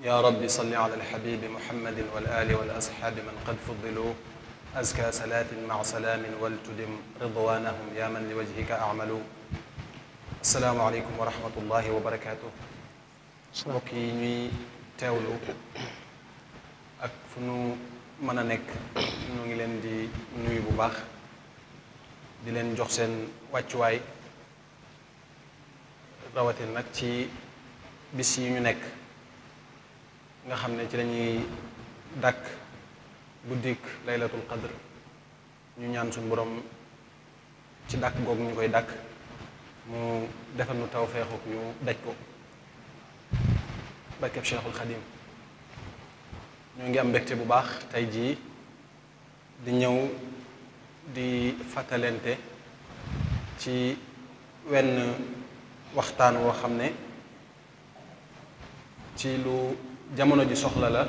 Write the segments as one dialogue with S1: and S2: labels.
S1: yaa rabbi salli ala alxabibi muhammadin wal ali wal asxaabi man qad fuddilu azka salaatin maa salaamin waltudim ridwanahum yaa man li wajhika amalu. assalaamu aleykum wa rahmatullahi wa barakaatu. mbokk yi ñuy teewlu ak fu nu mën a nekk ñu ngi leen di nuyu bu baax di leen jox seen wàccuwaay rawatin nag ci bis yi ñu nekk nga xam ne ci lañuy dàkk guddik laylatul qadr. ñu ñaan suñu borom ci dàkk googu ñu koy dàkk mu defal nu tawfeexu ñu daj ko barkeb Cheikhul Xadim. ñoo ngi am mbégte bu baax tey jii di ñëw di fàttalente ci wenn waxtaan woo xam ne ci lu jamono ji soxla la,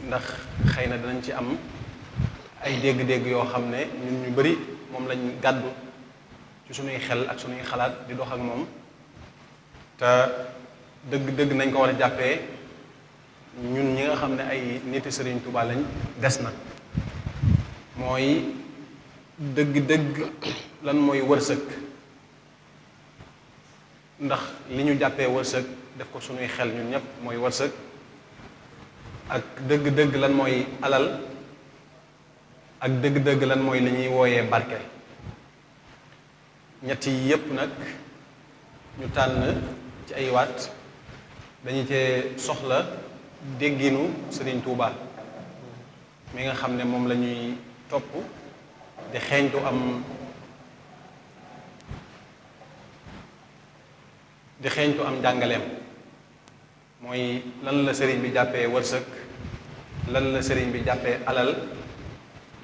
S1: ndax xëy na danañ ci am ay dégg-dégg yoo xam ne ñun ñu bari moom lañ gàddu ci suñuy xel ak suñuy xalaat di dox ak moom te dëgg-dëgg nañ ko war a jàppee ñun ñi nga xam ne ay niti Sëriñ Tuubaa lañ des na. mooy dëgg-dëgg lan mooy wërsëg, ndax li ñu jàppee wërsëg def ko suñuy xel ñun ñépp mooy wërsëg, ak dëgg-dëgg lan mooy alal, ak dëgg-dëgg lan mooy li ñuy wooyee barke. ñett yi yépp nag ñu tànn ci ay waat dañu cee soxla dégginu Sëriñ Tuubaa mi nga xam ne moom la ñuy topp di xeeñtu am jàngaleem. mooy lan la sëriñ bi jàppee wërsëg, lan la sëriñ bi jàppee alal,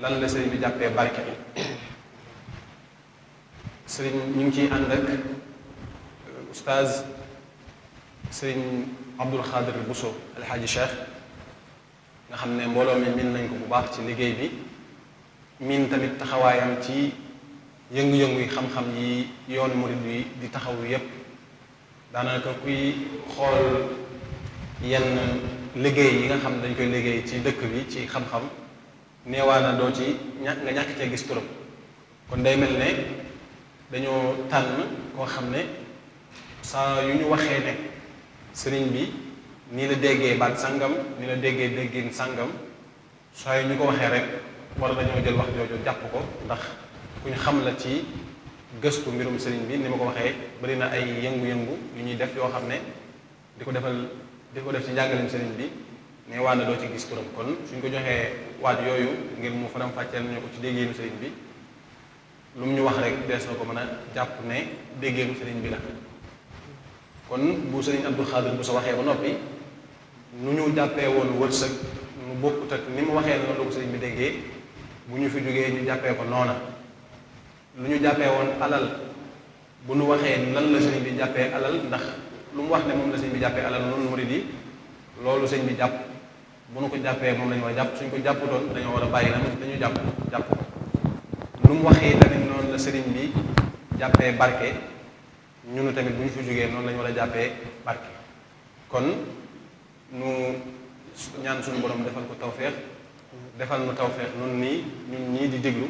S1: lan la sëriñ bi jàppee barke. sëriñ ñu ngi ciy ànd ak oustaz sëriñ Abdul Xaadir Buso alxaaji Cheikh nga xam ne mbooloo mi miin nañ ko bu baax ci liggéey bi, miin tamit taxawaayam ci yëngu-yëngu yi xam-xam yi yoonu murid yi di taxaw yépp. daanaka kuy xool yenn liggéey yi nga xam ne dañ koy liggéey ci dëkk bi ci xam-xam neewaana doo ci nga ñàkk cee gis turam. kon day mel ne dañoo tànn koo xam ne saa yu ñu waxee ne sëriñ bi nii la déggee baat sàngam, nii la déggee déggin sàngam, saa yu ñu ko waxee rek war nañoo jël wax jooju jàpp ko, ndax ku ñu xam la ci gëstu mbirum sëriñ bi. ni ma ko waxee bari na ay yëngu-yëngu yu ñuy def yoo xam ne di ko def ci njàngaleem sëriñ bi ne waa na doo ci gis turam. kon suñ ko joxee waat yooyu ngir mu faram fàcceel nañu ko ci déggeenu sëriñ bi, lu mu ñu wax rek dees na ko mën a jàpp ne déggeenu sëriñ bi la. kon bu sëriñ Abdul Xaadir bu sa waxee ba noppi nu ñu jàppee woon wërsëg mu bokkut ak ni mu waxee noonu la ko sëriñ bi déggee, bu ñu fi jógee ñu jàppee ko noona. lu ñu jàppee woon alal bu nu waxee lan la sëriñ bi jàppee alal, ndax lu mu wax ne moom la sëriñ bi jàppee alal noonu murid yi loolu sëriñ bi jàpp, bu nu ko jàppee moom la ñu war a jàpp. suñ ko jàpputoon dañoo war a bàyyi dañu jàpp ko. lu mu waxee tamit noonu la sëriñ bi jàppee barke, ñunu tamit bu ñu fi jógee noonu la ñu war a jàppee barke. kon nu ñaan suñu borom defal ko tawféex, defal nu tawféex ñun ñii di déglu,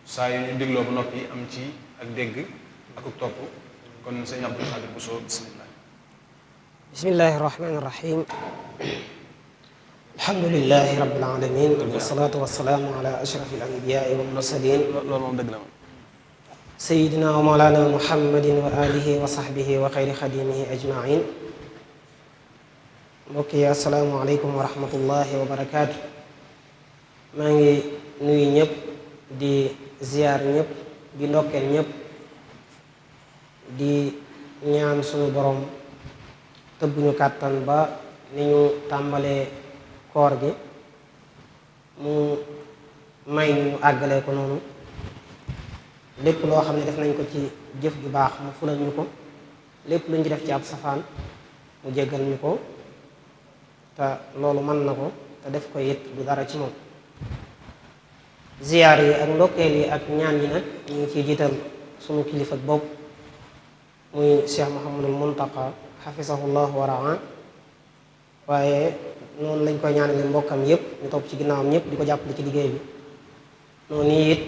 S1: saa yu ñu dégloo ba noppi am ci ak dégg ak topp. kon sëñ Abdul Xaadir Buso bismillah.
S2: bismillahi rahmani rahim. alhamdulilahi rabbil alamin wasalaatu wasalaamu ala ashrafil anbiyaai wal mursalin
S1: loolu moom dëgg la moom.
S2: sayidina wa mawlana muhammadin wa alihi wa sahbihi wa xayri xadimihi ajmain. mbokk yi asalaamu aleykum wa rahmatullahi wa barakaatu. maa ngi nuyu ñëpp di ziyaar ñëpp di ndokkeel ñëpp di ñaan suñu borom tëbbuñu kàttan ba ni ñu tàmbalee koor gi mu may ñu àggalee ko noonu. lépp loo xam ne def nañ ko ci jëf ju baax mu fulal ñu ko, lépp lu ñu def ci ab safaan mu jéggal ñu ko, te loolu mën na ko te def ko it du dara ci moom. ziyaar yi ak ndokkeel yi ak ñaan yi nag ñu ngi ciy jiital sunu kilifa bopp muy Cheikh Mouhamadul Muntaqa xafisahullahu wa raa waaye noonu lañ koy ñaanale mbokkam yépp ñu topp ci ginnaawam ñëpp di ko jàppale ci liggéey bi noonu it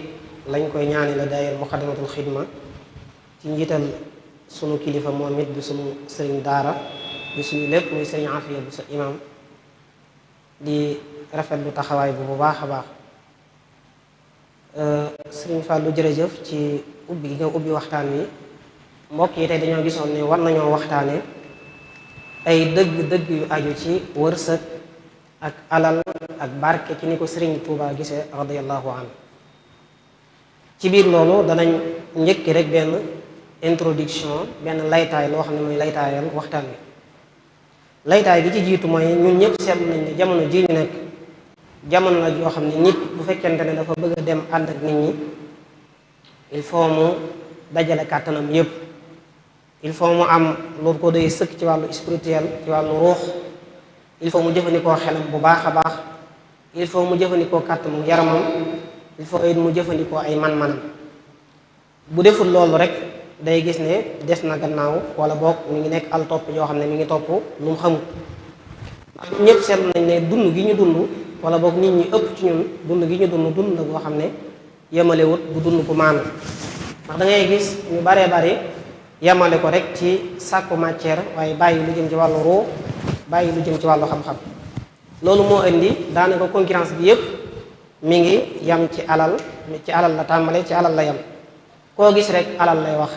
S2: lañ koy ñaanale daayira Muxaddamatul Xidma ci njiital sunu kilifa moom it di sunu sëriñ daara di suñu lépp muy sëriñ Afiya bu sa imam di rafetlu taxawaay bu baax a baax sëriñ Fallou jërëjëf ci ubbi gi nga ubbi waxtaan wi mbokk yi tey dañoo gisoon ne war nañoo waxtaane ay dëgg-dëgg yu aju ci wërsëg ak alal ak barke ci ni ko sëriñ Tuuba gisee radiyallahu anhu ci biir loolu danañ njëkki rek benn introduction benn laytaay loo xam ne mooy laytaayal waxtaan wi laytaay gi ci jiitu mooy ñun ñëpp seetlu nañ ne jamono ji ñu nekk jamono la yoo xam ne nit bu fekkente ne dafa bëgg a dem ànd ak nit ñi il faut mu dajale kàttanam yépp il faut mu am loolu ko doy sëkk ci wàllu spirituel ci wàllu ruux il faut mu jëfandikoo xelam bu baax a baax il faut mu jëfandikoo kàttanu yaramam il faut it mu jëfandikoo ay man-manam bu deful loolu rek day gis ne des na gannaaw wala boog mi ngi nekk al topp yoo xam ne mi ngi topp lu mu xamul ndax ñëpp seetlu nañ ne dund gi ñu dund wala boog nit ñi ëpp ci ñun dund gi ñu dund la boo xam ne yemalewut bu dund bu maanu ndax da ngay gis ñu baree bari yemale ko rek ci sàkku matière waaye bàyyi lu jëm ci wàllu ruu bàyyi lu jëm ci wàllu xam-xam loolu moo indi daanaka concurrence bi yépp mi ngi yam ci alal la tàmbale ci alal la yam koo gis rek alal lay wax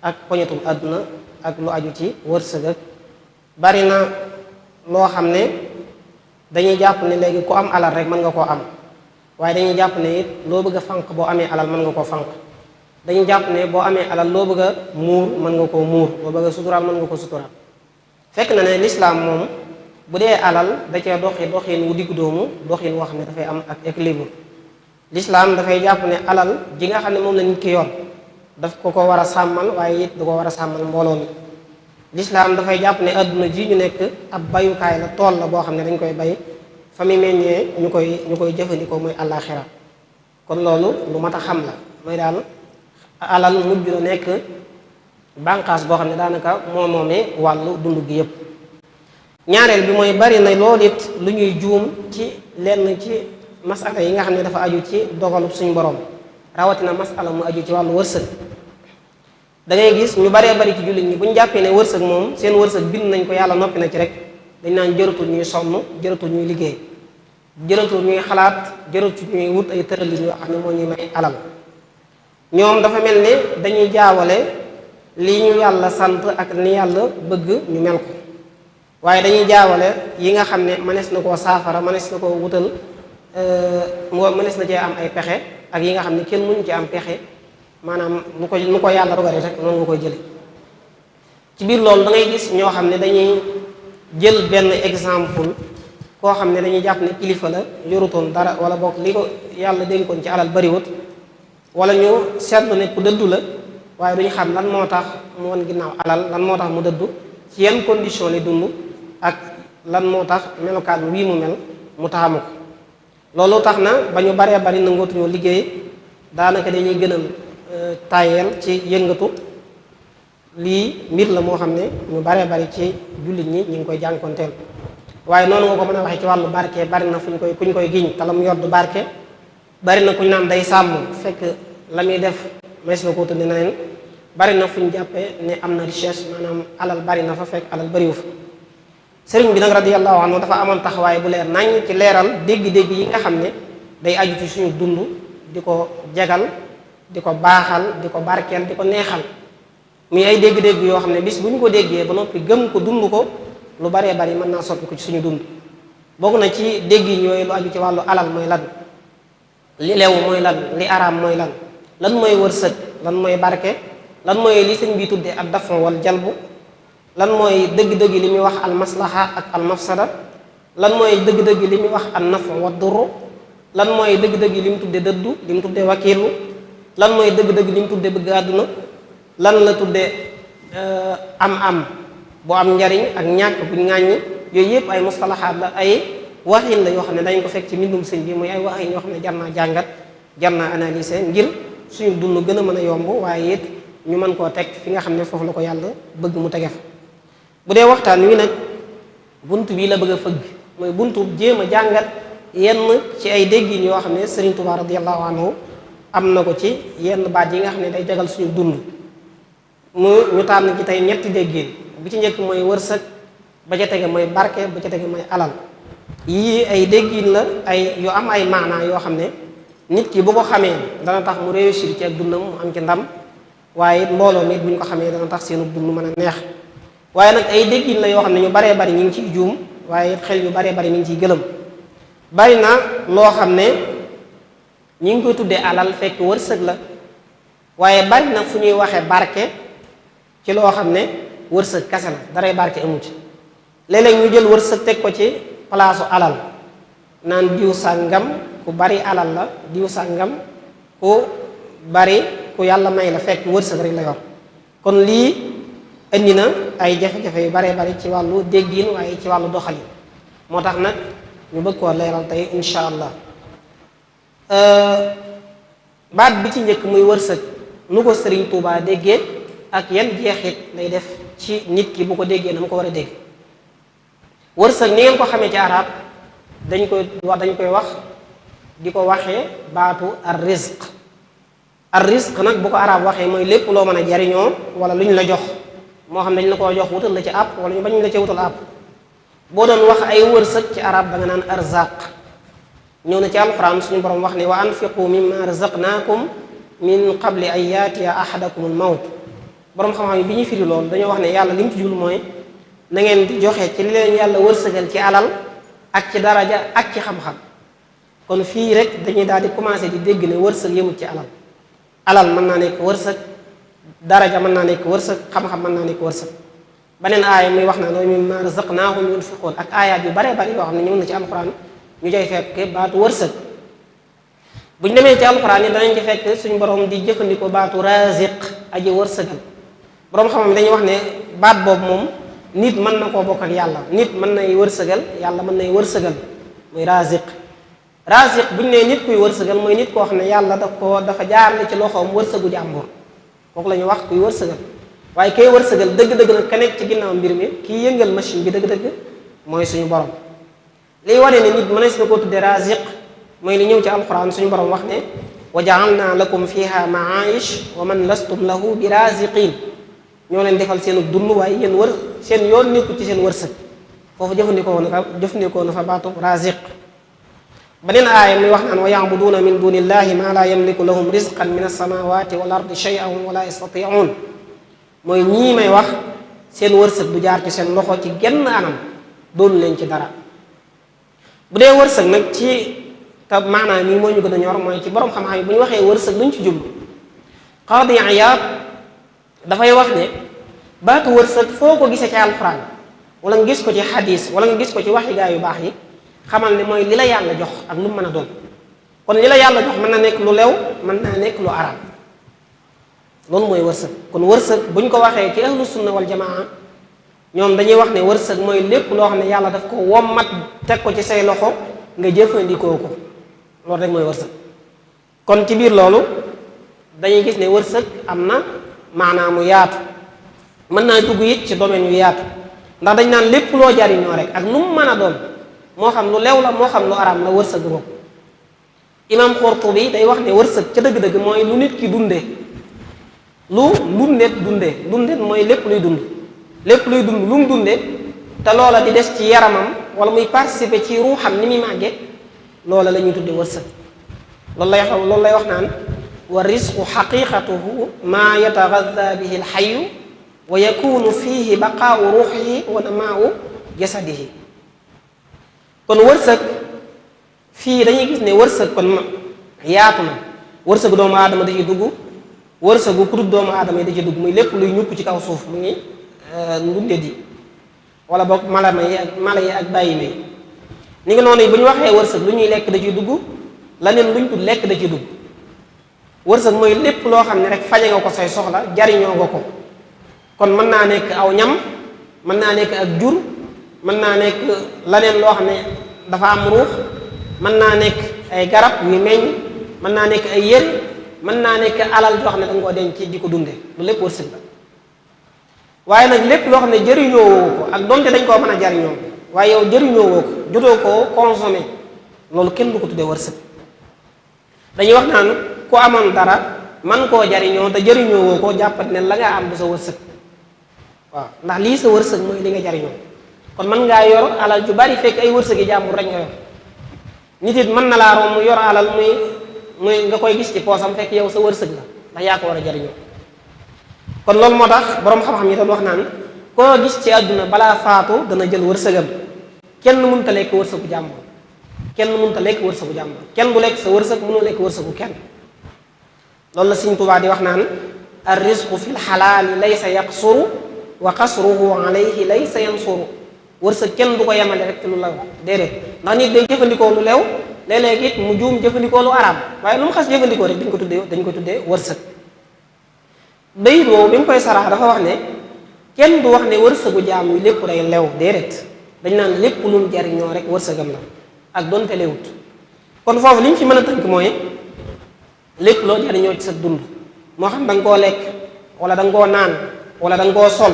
S2: ak poñetum àdduna ak lu aju ci wërsëg ak bari na loo xam ne dañuy jàpp ne léegi ku am alal rek mën nga koo am waaye dañuy jàpp ne it loo bëgg a fànq boo amee alal mën nga koo fànq dañuy jàpp ne boo amee alal loo bëgg a muur mën nga koo muur loo bëgg a suturaal mën nga ko suturaal fekk na ne lislaam moom bu dee alal da cee doxin wu diggu doomu doxin woo xam ne dafay am ak équilibre lislaam dafay jàpp ne alal ji nga xam ne moom la nit ki yor daf ko war a sàmmal waaye it da ko war a sàmmal mbooloo mi lislaam dafay jàpp ne adduna ji ñu nekk ab bayukaay la tool la boo xam ne dañ koy bay fa mu meññee ñu koy jëfandikoo mooy àllaaxira kon loolu lu mat a xam la mooy daal alal mujj la nekk bànqaas boo xam ne daanaka moo moomee wàllu dund gi yépp ñaareel bi mooy bari na loolu it lu ñuy juum ci lenn ci masala yi nga xam ne dafa aju ci dogalu suñu borom rawatina masala mu aju ci wàllu wërsëg da ngay gis ñu baree bari ci jullit ñi bu ñu jàppee ne wërsëg moom seen wërsëg bind nañ ko yàlla noppi na ci rek dañ naan jëratul ñuy sonn jëratul ñuy liggéey jëratul ñuy xalaat jëratul ñuy wut ay tëralin yoo xam ne moo ñuy may alal ñoom dafa mel ne dañuy jaawale li ñu yàlla sant ak ni yàlla bëgg ñu mel ko waaye dañuy jaawale yi nga xam ne mënees na koo saafara mënees na koo wutal mënees na cee am ay pexe ak yi nga xam ne kenn mënu ci am pexe maanaam nu ko yàlla dogale rek noonu nga koy jële ci biir loolu da ngay gis ñoo xam ne dañuy jël benn exemple koo xam ne dañuy jàpp ne kilifa la yorutoon dara wala boog li ko yàlla dénkoon ci alal bariwut wala ñu seetlu ne ku dëddu la waaye duñu xam lan moo tax mu won ginnaaw alal lan moo tax mu dëddu ci yenn condition li dund ak lan moo tax melokaan wii mu mel mu taamu ko loolu tax na ba ñu baree bari nangootuñoo liggéey daanaka dañuy gën a tayeel ci yëngatu lii mbir la moo xam ne ñu baree bari ci jullit ñi ñu ngi koy jànkonteel waaye noonu nga ko mën a waxee ci wàllu barke bari na kuñ koy giñ te la mu yor du barke bari na kuñ naan day sàmm fekk la muy def mees na koo tëdd na leen bari na fu ñu jàppee ne am na richesse maanaam alal bari na fa fekk alal bariwu fa sëriñ bi nag radiyallahu anhu dafa amoon taxawaay bu leer nañ ci leeral dégg-dégg yi nga xam ne day aju ci suñu dund di ko jagal di ko baaxal di ko barkeel di ko neexal muy ay dégg-dégg yoo xam ne bis bu ñu ko déggee ba noppi gëm ko dund ko lu baree bari mën naa soppi ko ci suñu dund bokk na ci dégg yi yooyu lu aju ci wàllu alal mooy lan li leew mooy lan li araam mooy lan mooy wërsëg lan mooy barke lan mooy li sëñ bi tuddee ak dafon wal jalbu lan mooy dëgg-dëgg li muy wax al maslaha ak al mafsada lan mooy dëgg-dëgg li muy wax an nafu wa durru lan mooy dëgg-dëgg li mu tuddee dëddu li mu tuddee wakiilu lan mooy dëgg-dëgg li mu tuddee bëgg àdduna lan la tuddee am bu am njariñ ak ñàkk buñ ŋàññi yooyu yëpp ay mustalahaat la ay waxin la yoo xam ne dañ ko fekk ci mbindum sëñ bi muy ay waxin yoo xam ne jar naa jàngat jar naa analyser ngir suñu dund gën a mën a yomb waaye it ñu mën koo teg fi nga xam ne foofu la ko yàlla bëgg mu tege fa bu dee waxtaan wi nag bunt bii la bëgg a fëgg mooy buntu jéem a jàngat yenn ci ay déggin yoo xam ne Sëriñ Tuubaa radiyallahu anhu am na ko ci yenn baat yi nga xam ne day jagal suñu dund ñu tànn ci tey ñetti déggin bi ci njëkk mooy wërsëg, ba ca tege mooy barke, ba ca tege mooy alal. yii ay déggin la ay yu am ay maanaa yoo xam ne nit ki bu ko xamee dana tax mu réussir ci ak dundam mu am ci ndam, waaye mbooloo mi bu ñu ko xamee dana tax seenu dund mën a neex. waaye nag ay déggin la yoo xam ne ñu baree bari ñu ngi ciy juum, waaye xel yu baree bari mi ngi ciy gëlëm. bari na loo xam ne ñi ngi koy tuddee alal fekk wërsëg la, waaye bari na fu ñuy waxee barke ci loo xam ne wërsëg kase la, daray barke amu ci. léeg-léeg ñu jël wërsëg teg ko ci palaasu alal naan diw sàngam ku bari alal la, diw sàngam ku bari ku yàlla may la, fekk wërsëg rek la yor. kon lii indi na ay jafe-jafe yu baree bari ci wàllu déggin waaye ci wàllu doxalin. moo tax nag ñu bëgg koo leeral tey insha allah. baat bi ci njëkk muy wërsëg nu ko Sëriñ Tuubaa déggee ak yan jeexit lay def ci nit ki bu ko déggee na mu ko war a dégg. wërsëg ni ngeen ko xamee ci arab dañ koy wax di ko waxee baatu ar rizq nag bu ko arab waxee mooy lépp loo mën a jariñoo wala lu ñu la jox, moo xam dañ la koo jox wutal la ci àpp wala ñu bañ la ci wutal àpp. boo doon wax ay wërsëg ci arab da nga naan arzaq. ñëw na ci alquran suñu borom wax ne wa anfiqu mimma razaqnaakum min qabli an yaatiya ahadakum al mawt. borom xam-xam yi bi ñu firi loolu dañoo wax ne yàlla li mu ci jul mooy na ngeen di joxe ci li leen yàlla wërsëgal ci alal ak ci daraja ak ci xam-xam. kon fii rek dañuy daal di commencé di dégg ne wërsëg yëmut ci alal. alal mën naa nekk wërsëg, daraja mën naa nekk wërsëg, xam-xam mën naa nekk wërsëg. beneen aaya muy wax naa loolu mimma razaqnaahum yunfiqoon ak aayaat yu baree bari yoo xam ne ñëw na ci alquran ñu cay fekk baatu wërsëg. bu ñu demee ci alquran yi danañ ci fekk suñu borom di jëfandikoo baatu raziq, aji wërsëgal. borom xam-xam yi dañuy wax ne baat boobu moom nit mën na koo bokk ak yàlla, nit mën nay wërsëgal, yàlla mën nay wërsëgal, muy raziq. raziq bu ñu nee nit kuy wërsëgal mooy nit koo xam ne yàlla dafa jaarale ci loxoom wërsëgu jàmbur, kooku la ñuy wax kuy wërsëgal. waaye kay wërsëgal dëgg-dëgg nag ka nekk ci ginnaaw mbir mi kii yëngal machine bi dëgg-dëgg mooy suñu borom. liy wane ne nit mënees na koo tuddee raziq mooy li ñëw ci alquran suñu borom wax ne wa ja'alna lakum fiha ma'aish wa man lastum lahu bi raziqin. ñoo leen defal seenu dund waaye yéen seen yoon nekkul ci seen wërsëg. foofu jëfandikoo na fa baatu raziq. beneen aaya muy wax naan wa ya'buduuna min dunillahi ma la yamliku lahum rizqan min as-samawati wal ardi shay'an wa la yastati'un. mooy ñii may wax seen wërsëg du jaar ci seen loxo ci genn anam, doonu leen ci dara. bu dee wërsëg nag ci te maanaam yi moo ñu gën a ñor mooy ci borom xam-xam yi bu ñu waxee wërsëg luñ ci jublu. Qaadi Iyaad dafay wax ne baatu wërsëg foo ko gisee ci alxuraan wala nga gis ko ci xadiis wala nga gis ko ci waxi gaa yu baax yi xamal ne mooy li la yàlla jox ak lu mu mën a doon. kon li la yàlla jox mën na nekk lu lew, mën naa nekk lu araam. loolu mooy wërsëg. kon wërsëg buñ ko waxee ci ahlu sunna wal jamaa ñoom dañuy wax ne wërsëg mooy lépp loo xam ne yàlla daf ko wommat teg ko ci say loxo nga jëfandikoo ko, loolu rek mooy wërsëg. kon ci biir loolu dañuy gis ne wërsëg am na maanaam mu yaatu, mën naa dugg it ci domaine yu yaatu, ndax dañ naan lépp loo jariñoo rek ak nu mu mën a doon moo xam lu lew la moo xam lu araam la wërsëg boobu. Imaam Qurtubi day wax ne wërsëg ca dëgg-dëgg mooy lu nit ki dundee. lu dundet mooy lépp luy dund lu mu dunde te loola di des ci yaramam wala muy participer ci ruuxam ni muy màgge, loola la ñuy tudde wërsëg. loolu lay wax naan wa risqu xaqiqatuhu maa yatagadda bihi alxayu wa yakunu fihi baqaau ruuxihi wa namaau jasadihi. kon wërsëg fii dañuy gis ne wërsëg kon yaatu na. wërsëgu doomu aadama da ciy dugg, wërsëgu ku dul doomu aadama yi da ci dugg, muy lépp luy ñukk ci kaw suuf mu ngi ndundet yi wala boog mala yi ak bàyyi may ni ngi noonu bu ñu waxee wërsëg lu ñuy lekk da ciy dugg, laneen luñ dul lekk da ciy dugg. wërsëg mooy lépp loo xam ne rek faje nga ko say soxla, jariñoo nga ko. kon mën naa nekk aw ñam, mën naa nekk ak jur, mën naa nekk laneen loo xam ne dafa am ruux, mën naa nekk ay garab yu meññ, mën naa nekk ay yére, mën naa nekk alal joo xam ne danga koo denc di ko dunde, lu lépp wërsëg la. waaye nag lépp loo xam ne jëriñoo ko ak donte dañ koo mën a jariñoo waaye yow jëriñoo woo ko jotoo koo consommé loolu kenn du ko tuddee wërsëg. dañuy wax naan ku amoon dara man koo jariñoo te jëriñoo woo ko jàppat ne la nga am du sa wërsëg waaw ndax lii sa wërsëg mooy li nga jariñoo. kon mën ngaa yor alal ju bari fekk ay wërsëg yi jàmbur rek nga yor nit it mën na laa romb yor alal muy nga koy gis ci poosam fekk yow sa wërsëg la ndax yaa ko war a jariñoo. kon loolu moo tax boroom xam-xam yi doon wax naan koo gis ci àdduna balaa faatu dana jël wërsëgam kenn mënut a lekk wërsëgu jàmbur kenn mënut a lekk wërsëgu jàmbur kenn du lekk sa wërsëg mënoo lekk wërsëgu kenn. loolu la Sëriñ Tuubaa di wax naan ar rizqu fil xalaali laysa yaqsuru wa qasruhu alayhi laysa yansuru wërsëg kenn du ko yemale rek ci lu lew déedéet ndax nit day jëfandikoo lu lew léeg-léeg it mu juum jëfandikoo lu araam waaye lu mu xas jëfandikoo rek dañ ko tuddee wërsëg. bayit woowu bi mu koy saraa dafa wax ne kenn du wax ne wërsëgu jaam wi lépp day lew déedéet dañ naan lépp lu mu jariñoo rek wërsëgam la ak donte lewut. kon foofu li ñu fi mën a tënk mooy lépp loo jariñoo ci sa dund moo xam da nga koo lekk wala da nga koo naan wala da nga koo sol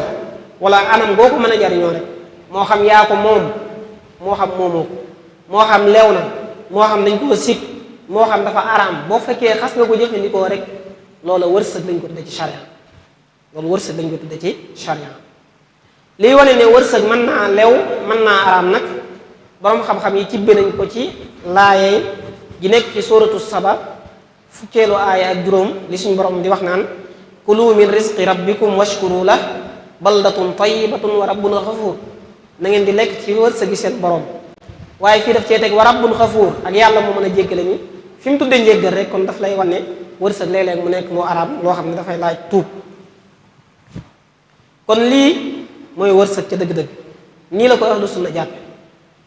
S2: wala anam goo ko mën a jariñoo rek moo xam yaa ko moom moo xam moomoo ko moo xam lew na moo xam dañ koo sit moo xam dafa araam boo fekkee xas nga ko jëfandikoo rek loola wërsëg lañ ko tudde ci charia loolu wërsëg lañ ko tudde ci charia. liy wane ne wërsëg mën naa lew mën naa araam nag boroom xam-xam yi cibbe nañ ko ci laayey ji nekk ci sóoratu Saba fukkeelu aaya ak juróom li suñ borom di wax naan kulu min rizqi rabbikum washkuru la baldatun tayyibatun wa rabbun xafuur na ngeen di lekk ci wërsëgi seen borom waaye fii daf cee teg wa rabbun xafuur ak yàlla moo mën a jéggale mi fi mu tuddee njéggal rek kon daf lay wan ne wërsëg léeg-léeg mu nekk lu araam loo xam ne dafay laaj tuub. kon lii mooy wërsëg ca dëgg-dëgg nii la ko ahlu sunna jàppe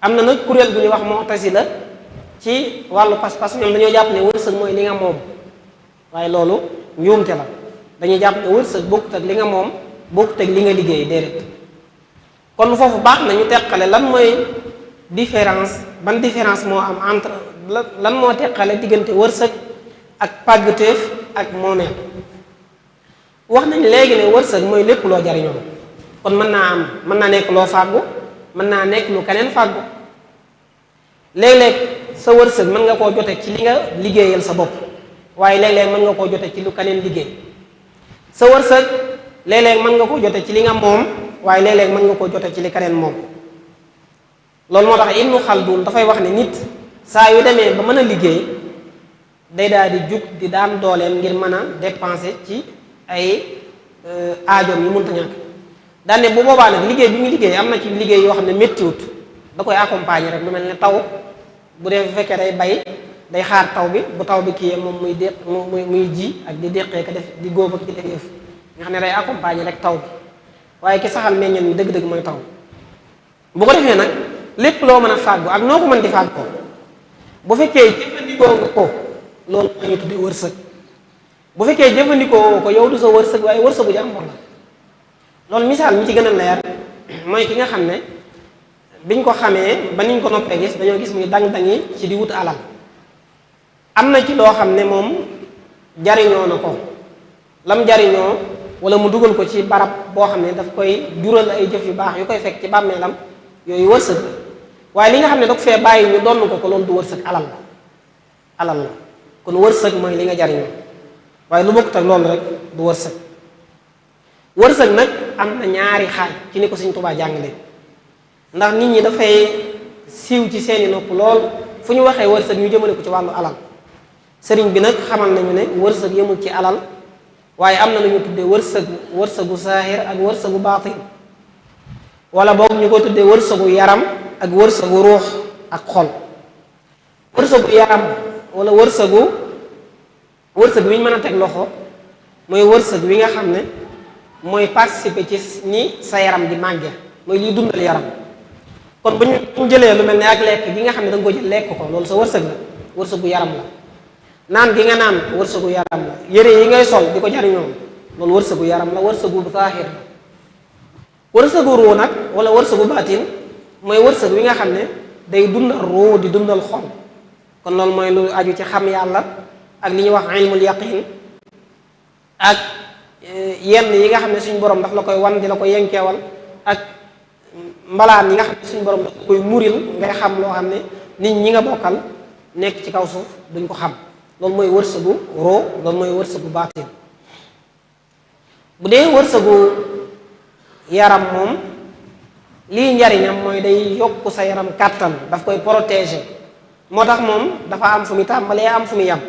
S2: am na nag kuréel bu ñuy wax mu'tazila ci wàllu pas-pas ñoom dañoo jàpp ne wërsëg mooy li nga moom waaye loolu njuumte la dañuy jàpp ne wërsëg bokkut ak li nga moom bokkut ak li nga liggéey déedéet. kon foofu baax na ñu teqale lan mooy ban différence moo am entre lan moo teqale diggante wërsëg ak pàggatéef ak moomeel. wax nañ léegi ne wërsëg mooy lépp loo jariñoo kon mën naa nekk loo fàggu mën naa nekk lu keneen fàggu léeg-léeg sa wërsëg mën nga koo jote ci li nga liggéeyal sa bopp waaye léeg-léeg mën nga koo jote ci lu keneen liggéey. sa wërsëg léeg-léeg mën nga koo jote ci li nga moom waaye léeg-léeg mën nga koo jote ci li keneen moom. loolu moo tax Ibnu Xaldun dafay wax ne nit saa yu demee ba mën a liggéey day daal di jug di daan dooleem ngir mën a dépenser ci ay aajoom yi mënta ñàkk daan ne bu boobaa nag liggéey bi muy liggéey am na ci liggéey yoo xam ne méttiwut da koy accompagner rek lu mel ne taw bu dee bu fekkee day bay day xaar taw bi bu taw bi kii moom muy déq muy ji ak di déqee ko def di góob ak di def yëf nga xam ne day accompagner rek taw bi waaye ki saxal meññeen mi dëgg-dëgg mooy taw bu ko defee nag lépp loo mën a fàggu ak noo ko mën di fàggoo bu fekkee jëfandikoo nga ko loolu la ñuy tuddee wërsëg bu fekkee jëfandikoo ko yow du sa wërsëg waaye wërsëgu jàmbur la. loolu misaal mi ci gën a leer mooy ki nga xam ne biñ ko xamee ba niñ ko noppee gis dañoo gis muy dang-dangi ci di wut alal am na ci loo xam ne moom jariñoo na ko lam jariñoo wala mu dugal ko ci barab boo xam ne daf koy jural ay jëf yu baax yu koy fekk ci bàmmeelam yooyu wërsëg la waaye li nga xam ne da ko fee bàyyi ñu donn ko loolu du wërsëg alal la kon wërsëg mooy li nga jariñoo waaye lu bokkut ak loolu rek du wërsëg. wërsëg nag am na ñaari xaaj ci ni ko Sëriñ Tuubaa jàngale ndax nit ñi dafay siiw ci seeni nopp lool fu ñu waxee wërsëg ñu jëmale ko ci wàllu alal sëriñ bi nag xamal nañu ne wërsëg yemul ci alal waaye am na lu ñu tuddee wërsëgu saahir ak wërsëgu baatin wala boog ñu ko tuddee wërsëgu yaram ak wërsëgu ruux ak xol. wërsëgu yaram wala wërsëg wi ñu mën a teg loxo mooy wërsëg wi nga xam ne mooy participer ci ni sa yaram di màgge mooy liy dundal yaram kon bu ñu jëlee lu mel ne ak lekk gi nga xam ne da nga ko jël lekk ko loolu sa wërsëg la wërsëgu yaram la naan gi nga naan wërsëgu yaram la yére yi ngay sol di ko jariñoo loolu wërsëgu yaram la wërsëgu zaahir la wërsëgu ruu nag wala wërsëgu baatin mooy wërsëg wi nga xam ne day dundal ruu di dundal xol kon loolu mooy lu aju ci xam yàlla ak li ñuy wax ilmul yaqin ak yenn yi nga xam ne suñu borom daf la koy wan di la ko yenkeewal ak mbalaan yi nga xam ne suñu borom dafa koy muril ngay xam loo xam ne nit ñi nga bokkal nekk ci kaw suuf duñ ko xam. loolu mooy wërsëgu roo loolu mooy wërsëgu baatin. bu dee wërsëgu yaram moom lii njariñam mooy day yokk sa yaram kàttan daf koy protéger moo tax moom dafa am fu mu tàmbalee am fu mu yam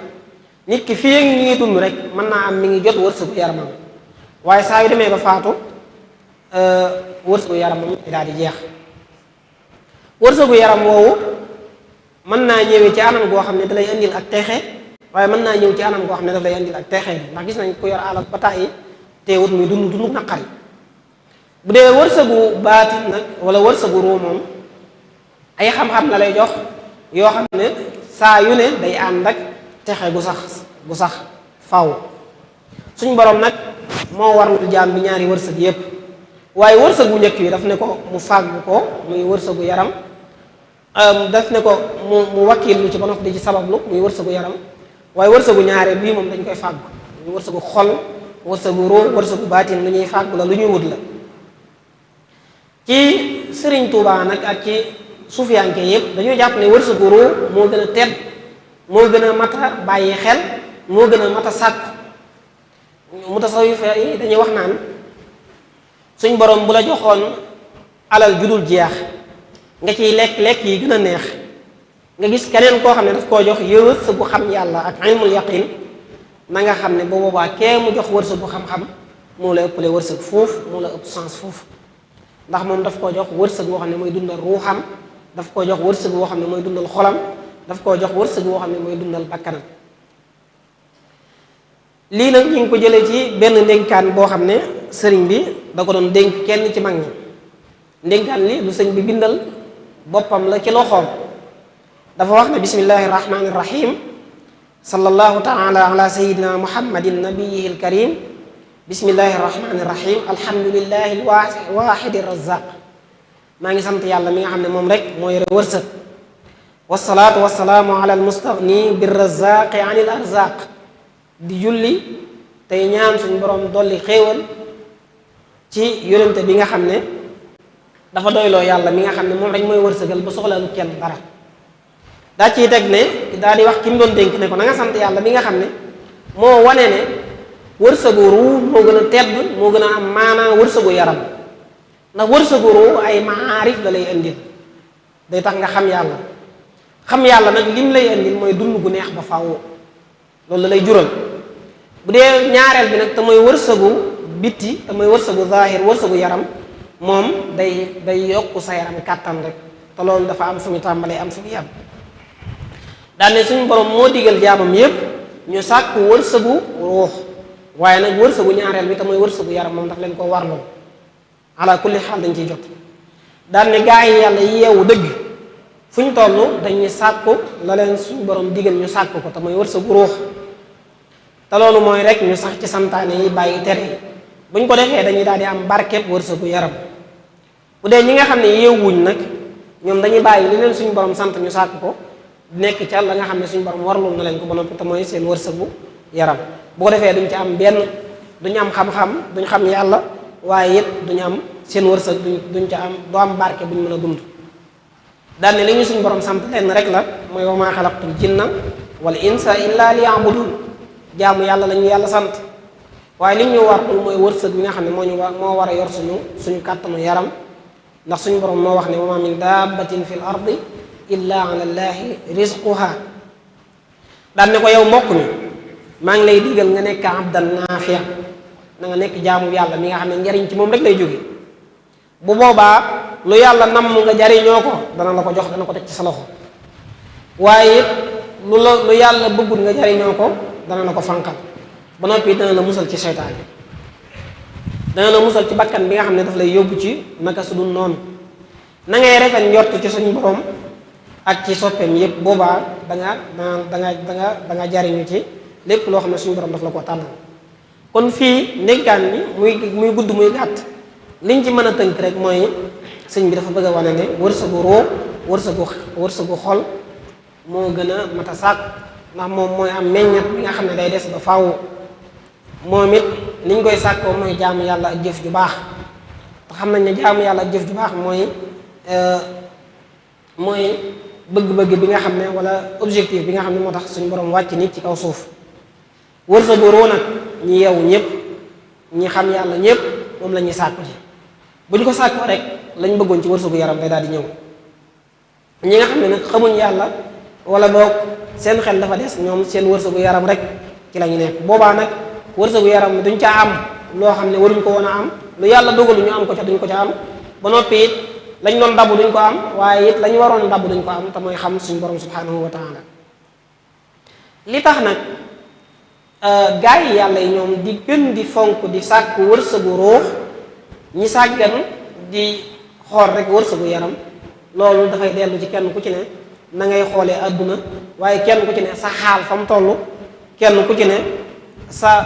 S2: nit ki fii ak ñu ngi dund rek mën naa am mi ngi jot wërsëgu yaramam waaye saa yu demee ba faatu wërsëgu yaramam daal di jeex. wërsëgu yaram woowu mën naa ñëwee ci anam goo xam ne da lay indil ak texe waaye mën naa ñëw ci anam goo xam ne daf lay indil ak texe ndax gis nañ ko yor alal ba tàyyi teewut muy dund naqari. bu dee wërsëgu baatin nag wala wërsëgu ruu moom ay xam-xam la lay jox yoo xam ne saa yu ne day ànd ak texe gu sax faw suñ borom nag moo warlul jaam bi ñaari wërsëg yépp waaye wërsëgu njëkk yi daf ne ko mu fàggu ko muy wërsëgu yaram daf ne ko mu wakiil lu ci ba noppi di ci sabablu muy wërsëgu yaram waaye wërsëgu ñaare bii moom dañ koy fàggu muy wërsëgu xol wërsëgu ruu wërsëgu baatin lu ñuy fàggu la lu ñuy wut la. ci sëriñ Tuubaa nag ak ci suufiyanke yëpp dañoo jàpp ne wërsëgu ruu moo gën a tedd moo gën a mat a bàyyi xel moo gën a mat a sàkku mutasawwif yi dañuy wax naan suñ borom bu la joxoon alal judul jeex nga ciy lekk yi gën a neex nga gis keneen koo xam ne daf koo jox wërsëgu xam yàlla ak ilmul yaqin na nga xam ne bu boobaa kee mu jox wërsëgu xam-xam moo la ëppale wërsëg foofu moo la ëpp sens foofu ndax moom daf koo jox wërsëg woo xam ne mooy dundal ruuxam daf koo jox wërsëg woo xam ne mooy dundal xolam daf koo jox wërsëg woo xam ne mooy dundal bakkanam. lii nag ñu ngi ko jëlee ci benn ndénkaan boo xam ne sëriñ bi da ko doon dénk kenn ci mag ñi ndénkaan li lu sëñ bi bindal boppam la ci loxoom dafa wax ne bismillahi rahmani rahim sallallahu taala ala sayidina muhammadin nabiyihi alkarim bismillahi rahmani rahim alhamdulillahi alwaxidi razaq maa ngi sant yàlla mi nga xam ne moom rek moo yore wërsëg wasalaatu wasalaamu ala almustagni birrazaqi an il arzaq di julli tey ñaan suñu borom dolli xéewal ci yonente bi nga xam ne dafa doyloo yàlla mi nga xam ne moom rek mooy wërsëgal ba soxlaalu kenn dara daa ciy teg ne daal di wax ki mu doon dénk ne ko na nga sant yàlla mi nga xam ne moo wane ne wërsëgu ruu moo gën a tedd moo gën a am maanaa wërsëgu yaram ndax wërsëgu ruu ay maarif la lay indil day tax nga xam yàlla nag lim lay indil mooy dund gu neex ba faaw loolu la lay jural bu dee ñaareel bi nag te mooy wërsëgu bitti te mooy wërsëgu zaahir wërsëgu yaram moom day yokk sa yaram kàttan rek te loolu dafa am fu mu tàmbalee am fu mu yem daal ne suñu borom moo digal jaamam yépp ñu sàkku wërsëgu ruux waaye nag wërsëgu ñaareel bi te mooy wërsëgu yaram moom daf leen ko warloon ala kulli xaal dañ ciy jot daal ne gaa yi yàlla yeewu dëgg fu ñu toll dañuy sàkku la leen suñu borom digal ñu sàkku ko te mooy wërsëgu ruux te loolu mooy rek ñu sax ci santaane yi bàyyi tere yi bu ñu ko defee dañuy daal di am barkeb wërsëgu yaram bu dee ñi nga xam ne yeewuñ nag ñoom dañuy bàyyi li leen suñu borom sant ñu sàkk ko nekk ca la nga xam ne suñu borom warlul na leen ko ba noppi te mooy seen wërsëgu yaram bu ko defee duñ ci am benn duñu am xam-xam duñ xam yàlla waaye it duñu am seen wërsëg duñ ca am du am barke buñ mën a dund daal ne li ñu suñu borom sant leen rek la mooy wa maa xalaqtul jinna wal insa illa liya'budun jaamu yàlla la ñu yàlla sant waaye li ñu warul mooy wërsëg bi nga xam ne moo war a yor suñu kàttanu yaram ndax suñu borom moo wax ne wa ma min dabbatin fil ardi illa ala llahi rizquha daan ne ko yow mbokk mi maa ngi lay digal nga nekk abdan naafiya na nga nekk jaamu yàlla mi nga xam ne njariñ ci moom rek lay jóge bu boobaa lu yàlla namm nga jariñoo ko dana la ko jox dana ko teg ci sa loxo waaye it lu yàlla bëggul nga jariñoo ko dana la ko fanqal ba noppi dana la musal ci seytaane dana la musal ci bakkan bi nga xam ne daf lay yóbbu ci naka su dul noonu na ngay rafet njort ci suñu borom ak ci soppeem yépp boobaa da nga jariñu ci lépp loo xam ne suñu borom daf la ko tànnal kon fii ndénkaan bi muy gudd muy gàtt liñ ci mën a tënk rek mooy sëñ bi dafa bëgg a wane ne wërsëgu roo wërsëgu xol moo gën a mat a sàkk ndax moom mooy am meññat bi nga xam ne day des ba faaw moom it niñ koy sàkkoo mooy jaamu yàlla ak jëf ju baax te xam nañ ne jaamu yàlla ak jëf ju baax mooy mooy bëgg-bëgg bi nga xam ne wala objectif bi nga xam ne moo tax suñu borom wàcc nit ci kaw suuf. wërsëgu roo nag ñi yeewu ñëpp ñi xam yàlla ñëpp moom la ñuy sàkku ji bu ñu ko sàkkoo rek lañ bëggoon ci wërsëgu yaram day daal di ñëw. ñi nga xam ne nag xamuñ yàlla wala boog seen xel dafa des ñoom seen wërsëgu yaram rek ci la ñu nekk boobaa nag wërsëgu yaram duñ ca am loo xam ne waruñ ko woon a am lu yàlla dogalu ñu am ko ca duñ ko ca am ba noppi it lañ doon dabu duñ ko am waaye it lañ waroon dabu duñ ko am te mooy xam suñu borom subhanahu wa taala li tax nag gaa yi yàlla yi ñoom di gën di fonk di sàkk wërsëgu ruux ñi sàggan di xool rek wërsëgu yaram loolu dafay dellu ci kenn ku ci ne na ngay xoolee àdduna waaye kenn ku ci ne sa xaal fa mu toll kenn ku ci ne sa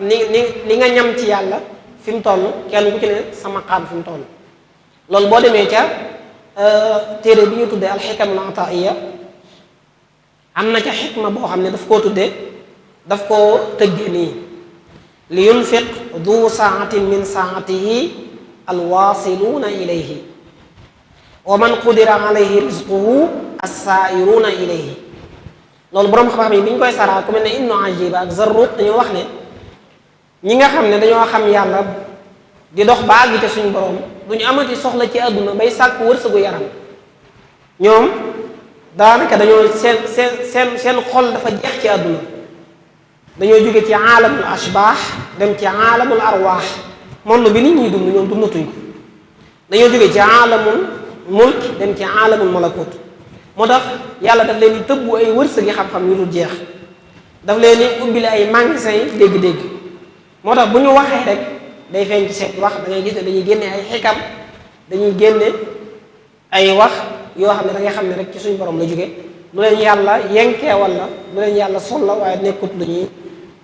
S2: li nga ñam ci yàlla fi mu toll kenn ku ci ne sa maqaam fi mu toll loolu boo demee ca téere bi ñu tuddee alxikamul ataiya am na ca xikma boo xam ne daf koo tuddee daf koo tëggee nii li yunfiq du saatin min saatihi alwaasiluuna ilayhi wa man qudira alayhi rizquhu assaa'iruuna ilayhi loolu boroom xam-xam yi bi ñu koy saraa ku mel ne Ibnu Ajiba ak Zarruq dañoo wax ne ñi nga xam ne dañoo xam yàlla di dox ba àgg ca suñu borom duñu amati soxla ci àdduna bay sàkk wërsëgu yaram ñoom daanaka dañoo seen xol dafa jeex ci àdduna dañoo jóge ci aalamul ashbaax dem ci aalamul arwaax monde bi nit ñuy dund ñoom dundatuñ ko dañoo jóge ci aalamul mulk dem ci aalamul malakut moo tax yàlla daf leen di tëbbu ay wërsëgi xam-xam yu dul jeex daf leen di ubbile ay magasin yi dégg-dégg moo tax bu ñu waxee rek day feeñ ci seen wax da ngay gis ne dañuy génne ay xikam dañuy génne ay wax yoo xam ne da ngay xam ne rek ci suñu borom la jóge lu leen yàlla yenkeewal la lu leen yàlla sol la waaye nekkut lu ñuy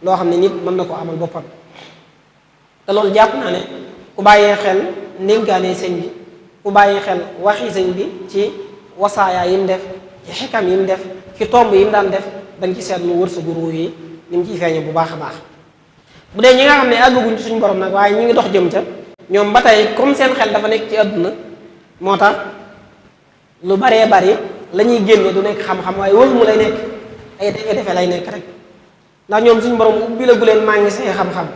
S2: loo xam ne nit mën na ko amal boppam te loolu jàpp naa ne ku bàyyee xel ndénkaane sëñ bi ku bàyyi xel waxi sëñ bi ci wasaaya yi mu def ci xikam yi mu def ci tomb yi mu daan def dañ ci seetlu wërsëgu ruu yi ni mu ciy feeñe bu baax a baax bu dee ñi nga xam ne àggaguñ ci suñu borom nag waaye ñi ngi dox jëm ca ñoom ba tey comme seen xel dafa nekk ci àdduna moo tax lu baree bari la ñuy génne du nekk xam-xam waaye wër mu lay nekk ay defe-defe lay nekk rek ndax ñoom suñu borom ubbi la gu leen maa ngi say xam-xam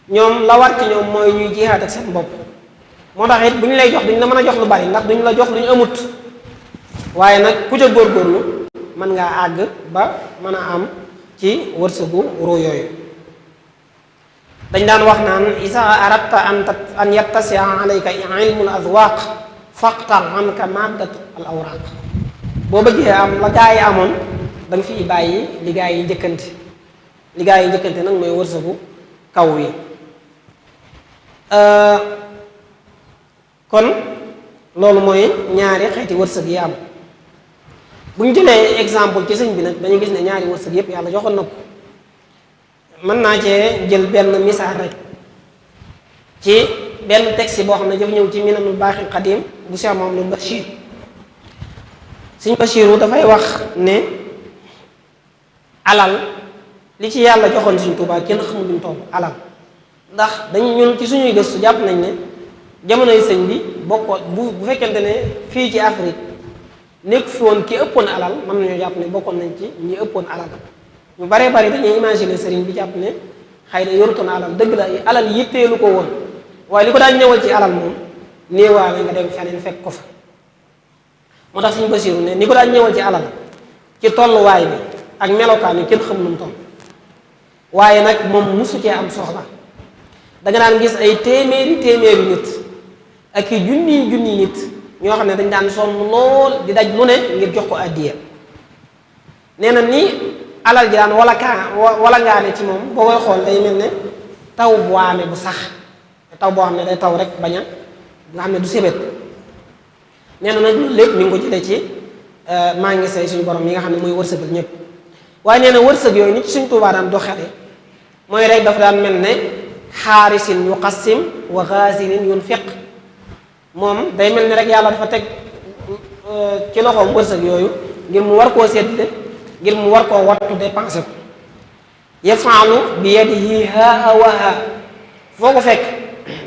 S2: ñoom la war ci ñoom mooy ñuy jihaat ak seen bopp moo tax it bu ñu lay jox duñ la mën a jox lu bari ndax duñ la jox lu ñu amut waaye nag ku ca góorgóorlu mën ngaa àgg ba mën a am ci wërsëgu ruu yooyu dañ daan wax naan isa aradta an yattasia alayka ilmul azwaq faqtar anka maddat al awraq boo bëggee am la gaa yi amoon da nga fiy bàyyi li gaa yi njëkkante li gaa yi njëkkante nag mooy wërsëgu kaw yi kon loolu mooy ñaari xeeti wërsëg yi am bu ñu jëlee exemple ci sëñ bi nag dañuy gis ne ñaari wërsëg yépp yàlla joxoon na ko mën naa cee jël benn misaal rek ci benn texte boo xam ne dafa ñëw ci Minanul Baaxil Xadiim bu Cheikh Mamadou Bachir sëñ Bachiru dafay wax ne alal li ci yàlla joxoon Sëñ Tuubaa kenn xamul lu mu toll alal ndax dañu ñun ci suñuy gëstu jàpp nañ ne jamonoy sëñ bi bokkoo bu fekkente ne fii ci Afrique nekk fi woon ki ëppoon alal mën nañoo jàpp ne bokkoon nañ ci ñi ëppoon alal ñu baree bari dañuy imaginer sëriñ bi jàpp ne xëy na yorutoon alal dëgg la alal yitteelu ko woon waaye li ko daan ñëwal ci alal moom néewaale nga dem feneen fekk ko fa moo tax Sëñ Basiiru ne ni ko daan ñëwal ci alal ci tolluwaay bi ak melokaan yi kenn xam nu mu toll waaye nag moom musu cee am soxla danga daan gis ay téeméeri nit ak i junni nit ñoo xam ne dañ daan sonn lool di daj lu ne ngir jox ko àddiya nee na ni alal ji daan wala ngaa ne ci moom boo koy xool day mel ne taw bu waame bu sax taw boo xam ne day taw rek bañ a nga xam ne du sebet nee na nag loolu lépp mi ngi ko jëlee ci maa ngi say suñu borom yi nga xam ne mooy wërsëgal ñëpp waaye nee na wërsëg yooyu nit ci Sëñ Tuubaa daan doxale mooy rek dafa daan mel ne xaarisin yuqassim wa xaasinin yunfiq moom day mel ni rek yàlla dafa teg ci loxoom wërsëg yooyu ngir mu war koo séddale ngir mu war koo wattu dépensé ko yafaalu bi yadihi haa wa haa foo ko fekk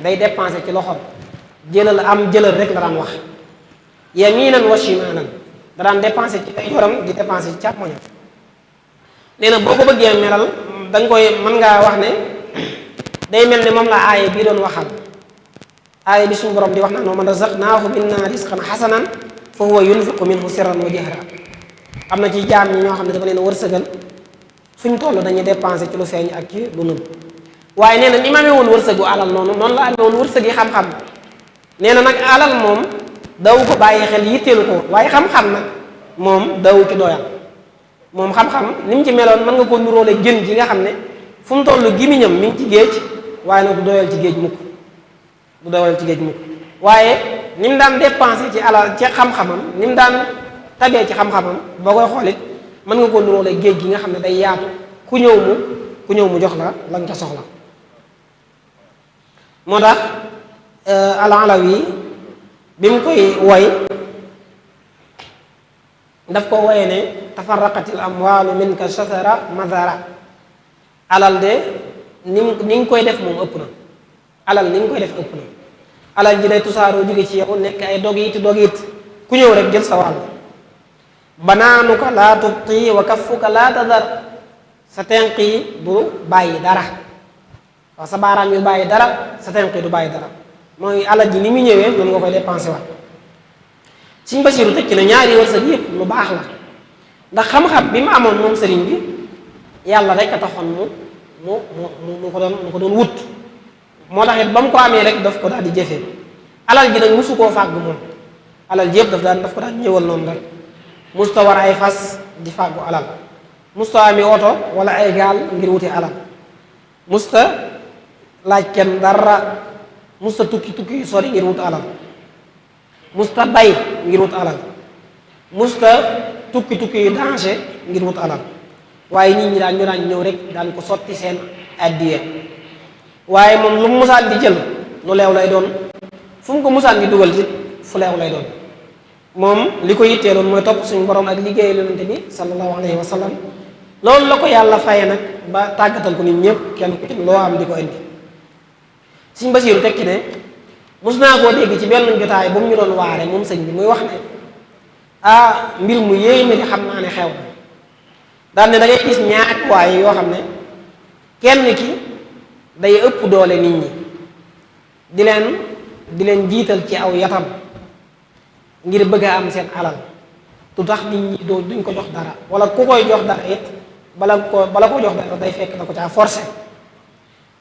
S2: day dépensé ci loxoom jëlal am jëlal rek la daan wax yaminan wa shimalan da daan dépensé ci ay yoram di dépensé ci càmmoñam nee na boo ko bëggee melal dañ koy mën ngaa wax ne day mel ne moom la aaya bii doon waxal aaya bi suñu borom di wax naan wa man razaqnaahu minna rizqan hasanan fa huwa yunfiqu minhu sirran wa jahra am na ci jaam ñi ñoo xam ne dafa leen wërsëgal fuñ toll dañuy dépensé ci lu feeñ ak ci lu nëbb waaye nee na ni ma amee woon wërsëgu alal noonu la amee woon wërsëg yi xam-xam nee na nag alal moom daw ko bàyyi xel yitteelu ko waaye xam-xam nag moom daw ci doyal moom xam-xam ni mu ci meloon mën nga ko nuróole jën ji nga xam ne fu mu toll gimiñam mi ngi ci géej waaye nag du doyal ci géej mukk du doyal ci géej mukk waaye ni mu daan dépensé ci alal ci xam-xamam ni mu daan tabee ci xam-xamam boo koy xoolit mën nga ko nuróole géej gi nga xam ne day yaatu ku ñëw mu jox la la nga ca soxla moo tax al-Alawi bi mu koy woy daf ko woye ne tafarraqatil amwaalu minka shatara madara alal de ni nga koy def moom ëpp na alal ni nga koy def ëpp na alal ji day tusaaroo jóge ci yow nekk ay dog it ku ñëw rek jël sa wàll banaanuka laa tubqi wa kaffuka laa tadar sa tenq yi du bàyyi dara waaw sa baaraam yu bàyyi dara sa tenq yi du bàyyi dara mooy alal ji ni muy ñëwee noonu nga koy dépensé waat Sëriñ Basiiru teg ci ne ñaari wërsëg yëpp lu baax la ndax xam-xam bi mu amoon moom sëriñ bi yàlla rek a taxoon mu ko doon wut moo tax it ba mu ko amee rek daf ko daal di jëfee alal ji nag musu koo fàggu moom alal ji yëpp daf ko daan ñëwal noonu rek musta war ay fas di fàggu alal musta ami oto wala ay gaal ngir wuti alal musta laaj kenn dara musta tukki yu sori ngir wut alal musta bay ngir wut alal musta tukki yu danger ngir wut alal waaye nit ñi daan ñu daan ñëw rek daan ko sotti seen addiya waaye moom lu mu musaan di jël lu leew lay doon fu mu ko musaan di dugal ci fu leew lay doon moom li ko yitteeloon mooy topp suñu borom ak liggéey yonent bi sallallahu alayhi wa sallam loolu la ko yàlla faye nag ba tàggatal ko nit ñëpp kenn ku ci loo am di ko indi Sëriñ Basiiru tekki ne mos naa koo dégg ci benn jotaay bu mu ñu doon waare moom sëñ bi muy wax ne mbir mu yéeme di xam naa ne xew na daal ne da ngay gis ñaari waay yoo xam ne kenn ki day ëpp doole nit ñi di leen jiital ci aw yatam ngir bëgg a am seen alal du tax nit ñi duñ ko jox dara wala ku koy jox dara it bala ko jox dara day fekk da ko caa forcé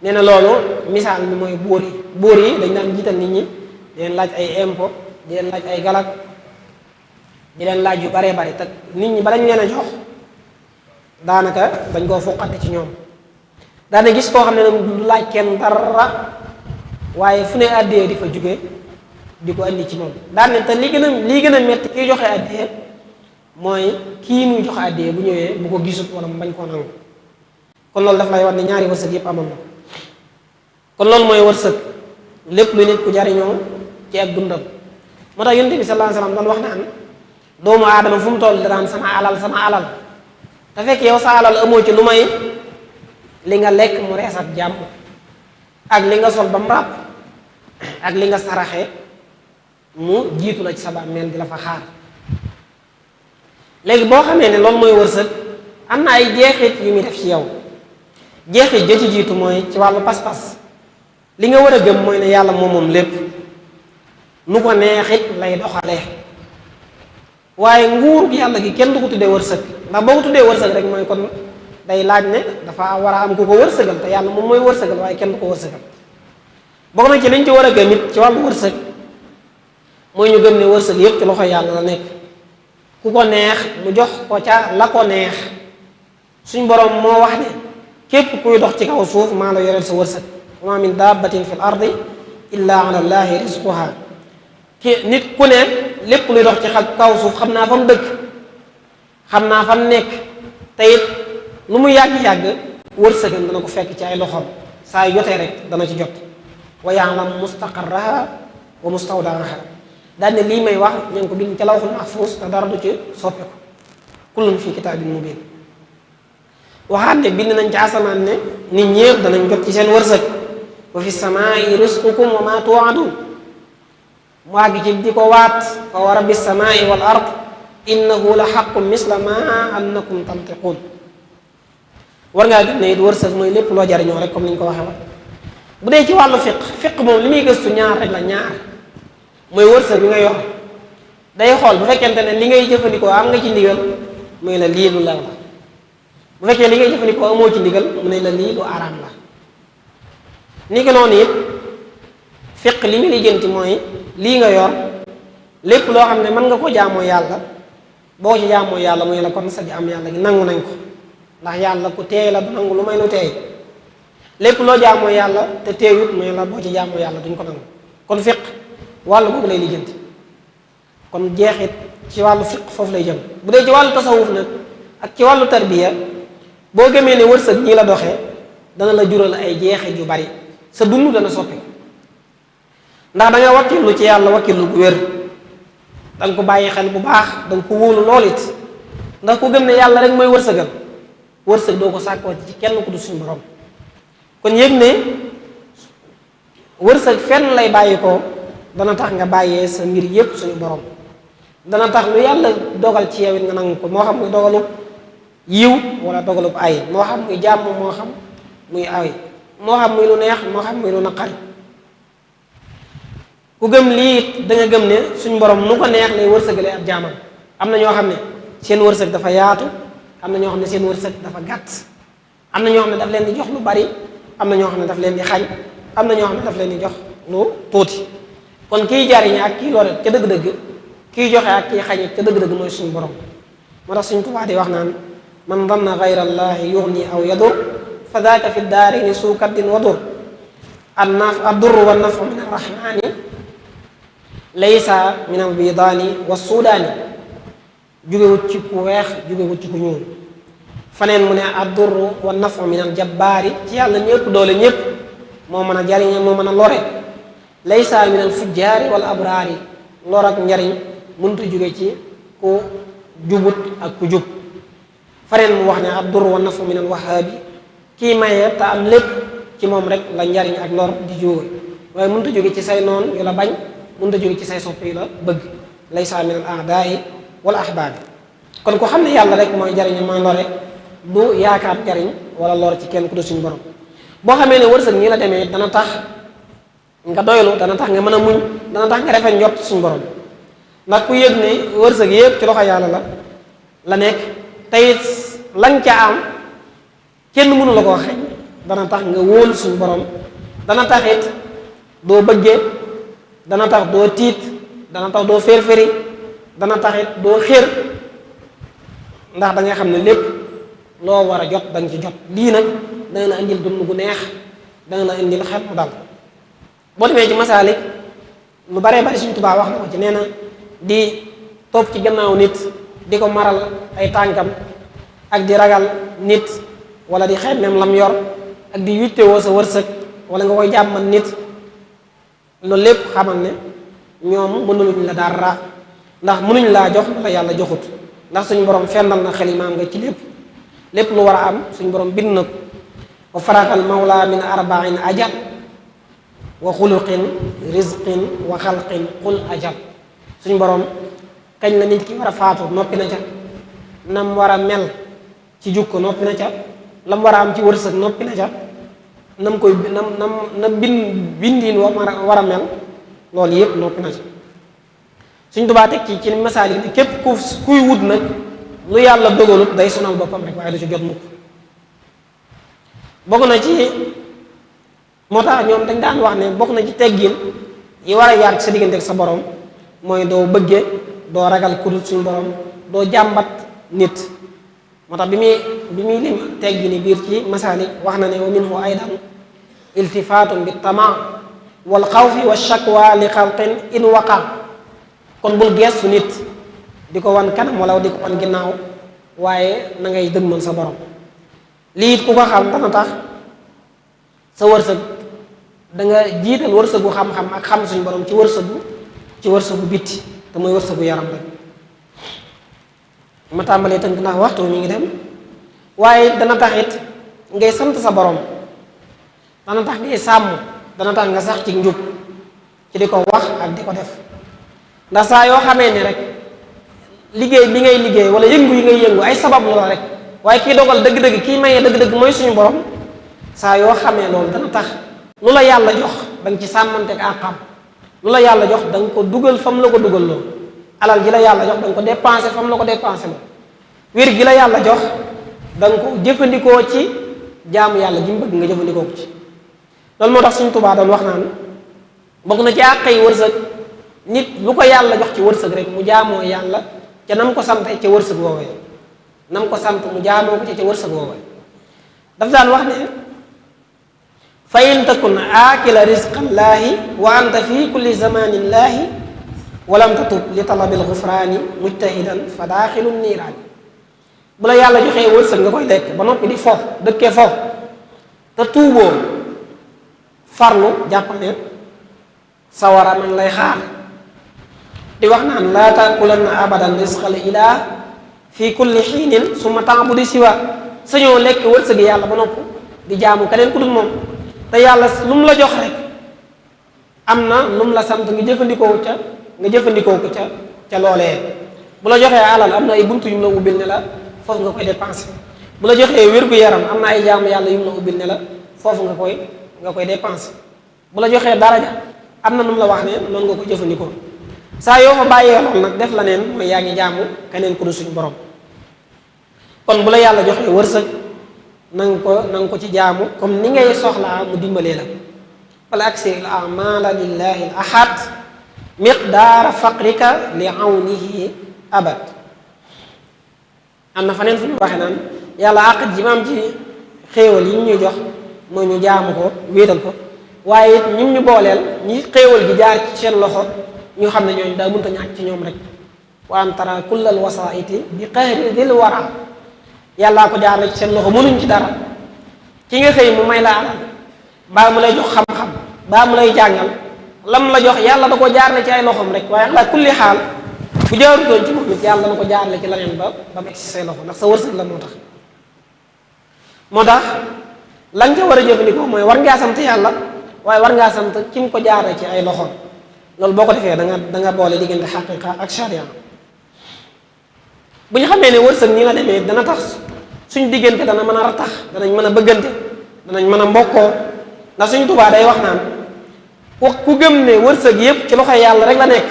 S2: nee na loolu misaal mi mooy buur yi dañ daan jiital nit ñi di leen laaj ay impôt di leen laaj ay galak di leen laaj yu baree bari te nit ñi bala ñu leen a jox daanaka dañ koo foqate ci ñoom daana gis koo xam ne du laaj kenn dara waaye fu ne àddee di fa jóge di ko andi ci moom daan ne te lii gën a metti kiy joxe àddee mooy kii muy joxe àddee bu ñëwee bu ko gisut wala mu bañ koo nangu kon loolu daf lay wax ne ñaari wërsëg yëpp amoon na kon loolu mooy wërsëg lépp lu nit ku jariñoo ci ak dundam moo tax yonent bi sallallahu alayhi wasallam doon wax naan doomu aadama fu mu toll daan sama alal te fekk yow sa alal amoo ci lu may li nga lekk mu rees ak jàmm ak li nga sol ba mu ràpp ak li nga saraxe mu jiitu la ci sa bàmmeel di la fa xaar léegi boo xamee ne loolu mooy wërsëg am na ay jeexit yu muy def ci yow jeexit ja ci jiitu mooy ci wàllu pas-pas li nga war a gëm mooy ne yàlla moom lépp nu ko neexit lay doxalee waaye nguurug yàlla gi kenn du ko tuddee wërsëg ndax boo ko tuddee wërsëg rek mooy kon day laaj ne dafa war a am ku ko wërsëgal te yàlla moom mooy wërsëgal waaye kenn du ko wërsëgal bokk na ci liñ ci war a gëm it ci wàllu wërsëg mooy ñu gëm ne wërsëg yépp ci loxo yàlla la nekk ku ko neex mu jox ko ca la ko neex suñ borom moo wax ne képp kuy dox ci kaw suuf maa la yoreel sa wërsëg wa ma min dabbatin fil ardi illa ala llahi rizquha ki nit ku ne lépp luy dox ci kaw suuf xam naa fa mu dëkk xam naa fa mu nekk te it lu mu yàgg-yàgg wërsëgam dana ko fekk ci ay loxoom saa yu jotee rek dana ci jot wa ya'lam mustaqarraha wa mustawdaaha daal ne lii may wax ña ngi ko bind ca lawhul mahfuus te dara du ci soppeeku kullun fii kitaabin mubiin waxaat ne bind nañ ci asamaan ne nit ñépp danañ jot ci seen wërsëg wa fi samaa'i rizqukum wa ma tu'adun mu àgg ci di ko waat fa wa rabbi samaai wal ard innahu la xaqun misla ma annakum tantiqun. war ngaa gëm ne it wërsëg mooy lépp loo jariñoo rek comme ni ñu ko waxee woon. bu dee ci wàllu fiq moom li muy gëstu ñaar rek la, ñaar mooy wërsëg bi nga yor day xool bu fekkente ne li ngay jëfandikoo am nga ci ndigal muy la lii lu lew la, bu fekkee li ngay jëfandikoo amoo ci ndigal mu ne la lii lu araam la. ni ko noonu it fiq li ñu lijjanti mooy lii nga yor lépp loo xam ne mën nga ko jaamoo yàlla, boo ci jaamoo yàlla muy la kon sa jaam yàlla gi nangu nañ ko, ndax yàlla ku teey la du nangu lu may lu teey. lépp loo jaamoo yàlla te teeyut muy la boo ci jaamoo yàlla duñ ko nangu. kon fiq wàllu boobu lay lijjanti. kon jeexit ci wàllu fiq foofu lay jëm. bu dee ci wàllu tasawuf nag ak ci wàllu tarbiya, boo gëmee ne wërsëg ñii la doxee dana la jural ay jeexit yu bari, sa dund dana soppi ko ndax da nga wakkilu ci yàlla wakkilu gu wér, da nga ko bàyyi xel bu baax, da nga ko wóolu lool it, ndax ku gëm ne yàlla rek mooy wërsëgal, wërsëg doo ko sàkkoo ci kenn ku du suñu borom. kon yëg ne wërsëg fenn lay bàyyi ko dana tax nga bàyyee sa mbir yépp suñu borom, dana tax lu yàlla dogal ci yow it nga nangu ko, moo xam muy dogalub yiw wala dogalub ay, moo xam muy jàmm, moo xam muy ay, moo xam muy lu neex, moo xam muy lu naqari. ku gëm lii it da nga gëm ne suñ borom nu ko neex lay wërsëgale ab jaamam. am na ñoo xam ne seen wërsëg dafa yaatu, am na ñoo xam ne seen wërsëg dafa gàtt, am na ñoo xam ne daf leen di jox lu bari, am na ñoo xam ne daf leen di xañ, am na ñoo xam ne daf leen di jox lu tuuti. kon kiy jariñe ak kiy lore ca dëgg-dëgg, kiy joxe ak kiy xañe ca dëgg-dëgg mooy suñu borom. moo tax suñ Tuubaa di wax naan man danna gayra allahi yuxni aw yadur fa daaka fi daarini suu kaddin wa dur addur wa nafu min arrahmani laysa min albidaani wa suudaani. jugewut ci ku weex, jugewut ci ku ñuul. faneen mu ne addur wa nafu min aljabbaari, ci yàlla ñëpp doole ñëpp moo mën a jariñe moo mën a lore. laysa min alfujjaari wal abraari, lor ak njariñ mënut a jóge ci ku jubut ak ku jub. faneen mu wax ne addur wa nafu min alwahaabi, kii maye te am lépp ci moom rek la njariñ ak lor di jóge, waaye mënut a jóge ci say noon yu la bañ, mënut a jóge ci say sopp yu la bëgg. laysa min al aadaai wal ahbaabi. kon ku xam ne yàlla rek mooy jariñ mooy lore, du yaakaar jariñ wala lor ci kenn ku du suñu borom. boo xamee ne wërsëg ñi la demee dana tax nga doylu, dana tax nga mën a muñ, dana tax nga rafet njort suñu borom. ndax ku yëg ne wërsëg yëpp ci loxo yàlla la nekk, tey lañ ca am kenn mënu la koo xañ, dana tax nga wóolu suñu borom, dana tax it doo bëggee, dana tax doo tiit, dana tax doo fér-féri, dana tax it doo xér, ndax da nga xam ne lépp loo war a jot da nga ci jot. lii nag dana la indil dund gu neex, dana la indil xel mu dal. boo demee ci masaalik lu baree bari Sëriñ Tuubaa wax na ko ci, nee na di topp ci gannaaw nit di ko maral ay tànkam ak di ragal nit wala di xemmem lam yor ak di wittewoo sa wërsëg wala nga koy jàmmal nit, loolu lépp xamal ne ñoom mënuluñ la dara, ndax mënuñ laa jox la yàlla joxut. ndax suñu borom fendal na xelimaam nga ci lépp lu war a am suñu borom bind na ko. wa farakal mawla min arbain ajal wa xuluqin rizqin wa xalqin qul ajal. suñu borom kañ la nit ki war a faatu noppi na ca, nam war a mel ci jukko noppi na ca, lam war a am ci wërsëg noppi na ca, nam koy na bindiin war a mel loolu yépp noppi na ca. Sëriñ Tuubaa teg ci masaalik ne képp kuy wut nag lu yàlla dogalut day sonal boppam rek waaye du ci jot mukk. bokk na ci moo tax ñoom dañ daan wax ne bokk na ci teggin yi war a yaar ci sa diggante ak sa borom mooy doo bëgge, doo ragal ku dul suñu borom, doo jàmbat nit. moo tax bi muy lim teggini biir ci masaalik wax na ne wa minhu aydan iltifaatun bi tamaa wal xawfi wa shakwa li xalqin in waqa. kon bul geestu nit di ko wan kanam wala di ko wan ginnaaw, waaye na ngay dëgmal sa borom. lii it ku ko xam dana tax sa wërsëg da nga jiital wërsëgu xam-xam ak xam suñu borom ci wërsëgu bitti te mooy wërsëgu yaram rek. ma tàmbalee tënk ndax waxtu mi ngi dem, waaye dana tax it ngay sant sa borom, dana tax ngay sàmm, dana tax nga sax ci njub ci di ko wax ak di ko def. ndax saa yoo xamee ne rek liggéey bi ngay liggéey wala yëngu yi ngay yëngu ay sabab la rek waaye kii dogal dëgg-dëgg kii mayee dëgg-dëgg mooy suñu borom saa yoo xamee loolu dana tax lu la yàlla jox da nga ci sàmmanteeg àqam lu la yàlla jox da nga ko dugal fam la ko dugal loolu alal ji la yàlla jox da nga ko dépensé fam la ko dépensé loolu wér gi la yàlla jox da nga ko jëfandikoo ci jaamu yàlla ji mu bëgg nga jëfandikoo ko ci loolu moo tax suñu Tuubaa doon wax naan bokk na ci àq yi wërsëg nit lu ko yàlla jox ci wërsëg rek mu jaamoo yàlla ca nam ko sant ca wërsëg woowee nam ko sant mu jaamoo ko ca wërsëg woowee daf daan wax ne fa in takun aakila risqallaahi wa anta fi kulli zamanillaahi walam tatub li talabil gufraani mujtahidan fa daaxilu niiraani bu la yàlla joxee wërsëg nga koy lekk ba noppi di fo dëkkee fo te tuuboo farlu jàppal ne sawara man lay xaar di wax naan laa taakulanna abadan risqal ilaa fi kulli xiinin summa taabudi siwa sañoo lekk wërsëg yàlla ba noppi di jaamu keneen ku dul moom te yàlla lu mu la jox rek am na lu mu la sant nga jëfandikoo ko ca loolee bu la joxee alal am na ay buntu yu mu la ubbil ne la foofu nga koy dépensé bu la joxee wér-gu-yaram am na ay jaamu yàlla yu mu la ubbil ne la foofu nga koy dépensé bu la joxee daraja am na nu mu la wax ne noonu nga ko jëfandikoo saa yoo fa bàyyee lool nag def la neen mooy yaa ngi jaamu keneen ku dul suñu borom kon bu la yàlla joxee wërsëg na nga ko ci jaamu comme ni ngay soxlaa mu dimbalee la wala aksir al amala lillahi al ahad miqdaara faqrika li awnihi abad am na faneen fu ñu waxee naan yàlla àq ji maam ci xéewal yi ñuy jox mooy ñu jaamu ko wéetal ko waaye it ñim ñu booleel ñi xéewal gi jaar ci seen loxo ñu xam ne ñooñu daa mënta ñàkk ci ñoom rek wa an tara kullal wasaiti bi qahri dil wara yàllaa ko jaar ci seen loxo mënuñ ci dara ki nga xëy mu may la alal baa mu lay jox xam-xam baa mu lay jàngal lam la jox yàlla da ko jaarle ci ay loxoom rek waaye ala kulli xaal bu jaarutoon ci moom it yàlla dana ko jaarle ci leneen ba mu egg si say loxo ndax sa wërsëg la moo tax lañ ca war a jëfandikoo mooy war ngaa sant yàlla waaye war ngaa sant ki mu ko jaarle ci ay loxoom loolu boo ko defee da nga boole diggante xaqiqa ak sharia bu ñu xamee ne wërsëg nii la demee dana tax suñ diggante dana mën a ratax danañ mën a bëggante danañ mën a mbokkoo ndax suñ Tuubaa day wax naan ku gëm ne wërsëg yépp ci loxoy yàlla rek la nekk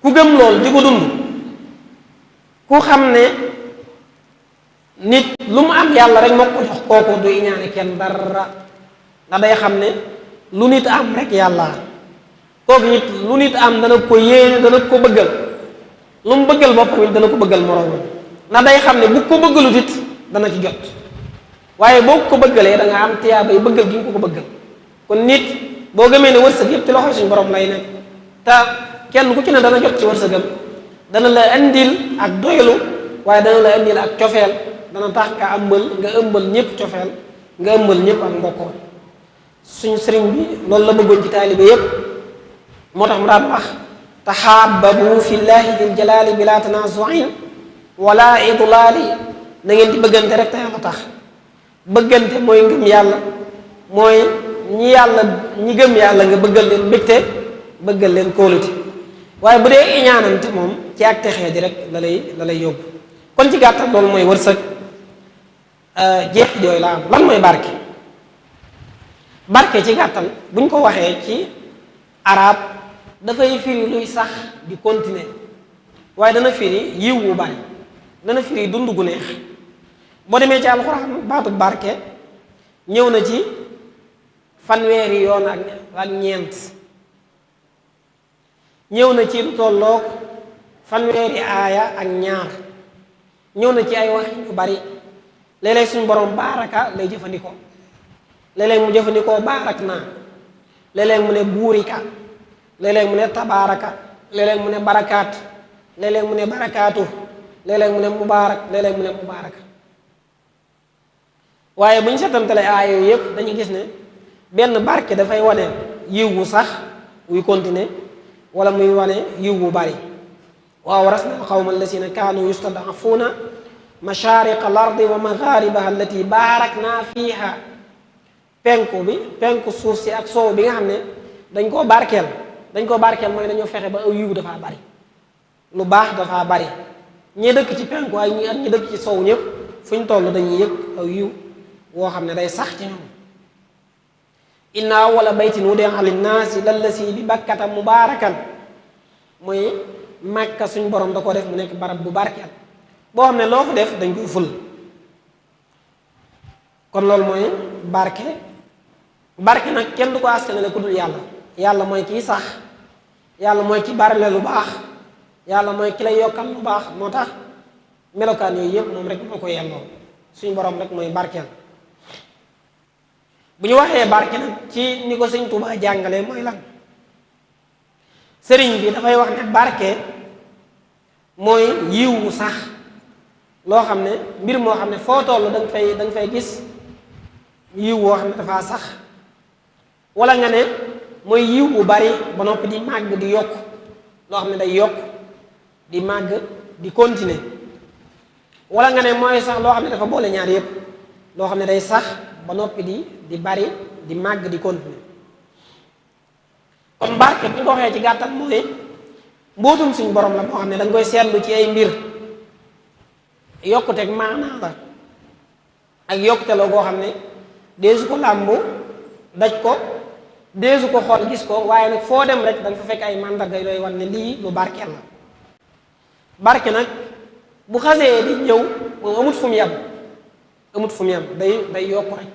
S2: ku gëm lool di ko dund ku xam ne nit lu mu am yàlla rek moo ko jox kooku du iñaane kenn dara ndax day xam ne lu nit am rek yàlla kooku nit lu nit am dana ko yéene dana ko bëggal lu mu bëggal boppam it dana ko bëggal moroomam ndax day xam ne bu ko bëggalut it dana ci jot waaye boo ko bëggalee da nga am tiyaabay bëggal gi nga ko bëggal kon nit boo gëmee ne wërsëg yëpp ci loxo suñu borom lay nekk te kenn ku ci ne dana jot ci wërsëgam dana la indil ak doylu waaye dana la indil ak cofeel dana tax nga ëmbal ñëpp cofeel nga ëmbal ñëpp ak mbokkoo suñu sëriñ bi loolu la bëggoon ci taalibe yépp moo tax mu daan wax taxaababu fillahi dil jalaali bila tanazuin wala idlaali na ngeen di bëggante rek te yàlla tax bëggante mooy ngëm yàlla mooy ñi gëm yàlla nga bëggal leen mbégte bëggal leen kóolute waaye bu dee iñaanante moom ci ak texee di rek la lay yóbbu kon ci gàttal loolu mooy wërsëg jeexit yooyu la am lan mooy barke ci gàttal buñ ko waxee ci arab dafay firi luy sax di continuer waaye dana firi yiw wu bari dana firi dund gu neex boo demee ci alxuraan baatu barke ñëw na ci fanweeri yoon ak ñeent ñëw na ci lu tolloog fanweeri aaya ak ñaar ñëw na ci ay wax yu bari léeg-léeg suñu borom baaraka lay jëfandikoo léeg-léeg mu jëfandikoo baarak naa léeg-léeg mu ne buurika léeg-léeg mu ne tabaaraka léeg-léeg mu ne barakaat léeg-léeg mu ne barakaatu léeg-léeg mu ne mubaarak léeg-léeg mu ne mubaaraka waaye bu ñu seetantale aaya yooyu yëpp dañu gis ne benn barke dafay wane yiw wu sax wuy continuer wala muy wane yiw wu bari wa awrasna alqawma alladina kaanu yustadafuuna mashaariqa al ardi wa magharibaha allati baarakna fiiha penku suuf si ak soow bi nga xam ne dañ koo barkeel dañ ko barkeel mooy dañoo fexe ba aw yiw dafaa bari, lu baax dafaa bari. ñi dëkk ci penku ak ñi dëkk ci sow ñëpp fu ñu toll dañuy yëg aw yiw woo xam ne day sax ci ñoom. inna awwala baytin wudi'a linnaasi lallazii bi bakkata mubaarakan, mooy Màkka suñ borom da ko def mu nekk barab bu barkeel boo xam ne loo ko def dañ koy ful. kon loolu mooy barke. barke nag kenn du ko askanale ku dul yàlla. yàlla mooy kiy sax, yàlla mooy ki barile lu baax, yàlla mooy ki lay yokkal lu baax. moo tax melokaan yooyu yëpp moom rek moo ko yelloo, suñ borom rek mooy barkeel. bu ñu waxee barke nag ci ni ko sëñ Tuubaa jàngalee mooy lan? sëriñ bi dafay wax ne barke mooy yiw wu sax, loo xam ne mbir moo xam ne foo toll danga fay gis yiw woo xam ne dafaa sax. wala nga ne mooy yiw bu bari ba noppi di màgg di yokk, loo xam ne day yokk di màgg di continuer. wala nga ne mooy sax loo xam ne dafa boole ñaar yépp, loo xam ne day sax ba noppi di bari di màgg di continuer. kon barke bu ñu ko waxee ci gàttal mooy mbootum suñ borom la moo xam ne dañ koy seetlu ci ay mbir. yokkuteeg maanaa la ak yokkute la goo xam ne deesu ko làmbu daj ko, deesu ko xool gis ko, waaye nag foo dem rek danga fa fekk ay màndarga yu lay wan ne lii lu barkeel la. barke nag bu xasee di ñëw moom amut fu mu yem, amut fu mu yem, day yokku rek.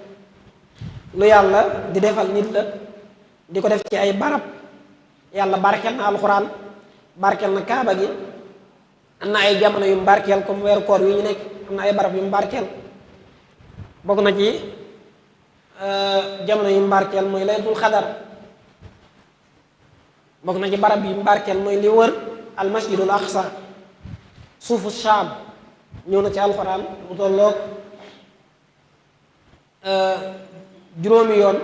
S2: lu yàlla di defal nit la, di ko def ci ay barab. yàlla barkeel na alxuraan, barkeel na kaaba gi, am na ay jamono yu mu barkeel comme weeru koor wi ñu nekk, am na ay barab yu mu barkeel. bokk na ci jamono yu mu barkeel mooy laylatul xadar. bokk na ci barab yu mu barkeel mooy li wër al masjidul aqsa, suufu Shaam. ñëw na ci alxuraan mu tolloog juróomi yoon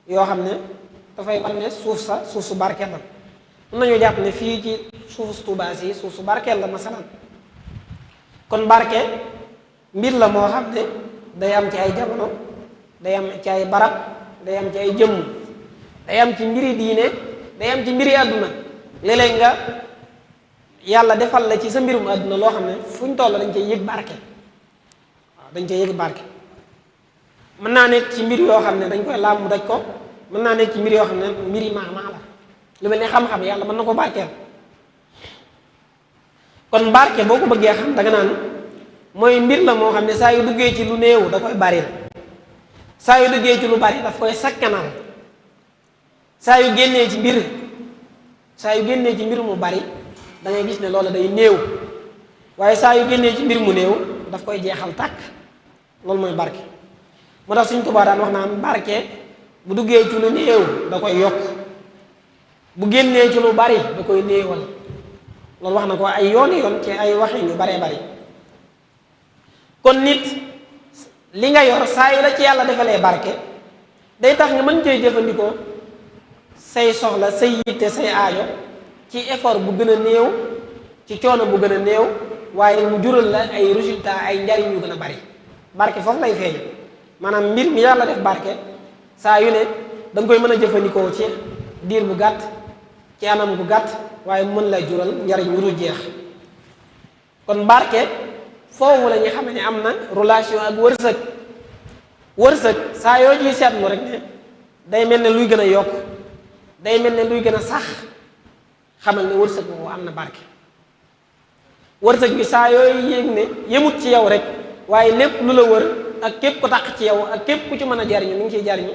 S2: yoo xam ne dafay wan ne suuf su barkeel la. mën nañoo jàpp ne fii ci suufu su Tuubaa si suuf su barkeel la masalan. kon barke mbir la moo xam ne day am ci ay jamono, day am ci ay barab, day am ci ay jëmm, day am ci mbiri diine, day am ci mbiri àdduna. léeg-léeg nga yàlla defal la ci sa mbirum àdduna loo xam ne fu ñu toll dañ cay yëg barke. waaw dañ cay yëg barke. mën naa nekk ci mbir yoo xam ne dañ koy làmb daj ko, mën naa nekk ci mbir yoo xam ne mbiri maanaa la, lu mel ne xam-xam yàlla mën na ko barkeel. kon barke boo ko bëggee xam danga naan mooy mbir la moo xam ne saa yu duggee ci lu néew da koy baril, saa yu duggee ci lu bari daf koy sakkanal, saa yu génnee ci mbir mu bari da ngay gis ne loola day néew, waaye saa yu génnee ci mbir mu néew daf koy jeexal tàkk. loolu mooy barke. moo tax Sëñ Tuubaa daan wax naan barke bu duggee ci lu néew da koy yokk, bu génnee ci lu bari da koy néewal. loolu wax na ko ay yooni yoon ci ay waxin yu baree bari. kon nit li nga yor saa yu la ci yàlla defalee barke day tax nga mën cee jëfandikoo say soxla, say yitte, say aajo ci effort bu gën a néew, ci coono bu gën a néew, waaye mu jural la ay résultat, ay njariñ yu gën a bari. barke foofu lay feeñ. maanaam mbir mi yàlla def barke saa yu ne da nga koy mën a jëfandikoo ci diir bu gàtt, ci anam gu gàtt, waaye mu mën lay jural njariñ wu dul jeex. kon barke foofu la ñuy xam ne am na relation ak wërsëg. wërsëg saa yoo ciy seetlu rek ne day mel ne luy gën a yokk, day mel ne luy gën a sax, xamal ne wërsëg boobu am na barke. wërsëg bi saa yooyu yéeg ne yemut ci yow rek, waaye lépp lu la wër ak képp ku taq ci yow ak képp ku ci mën a jariñu mi ngi ciy jariñu,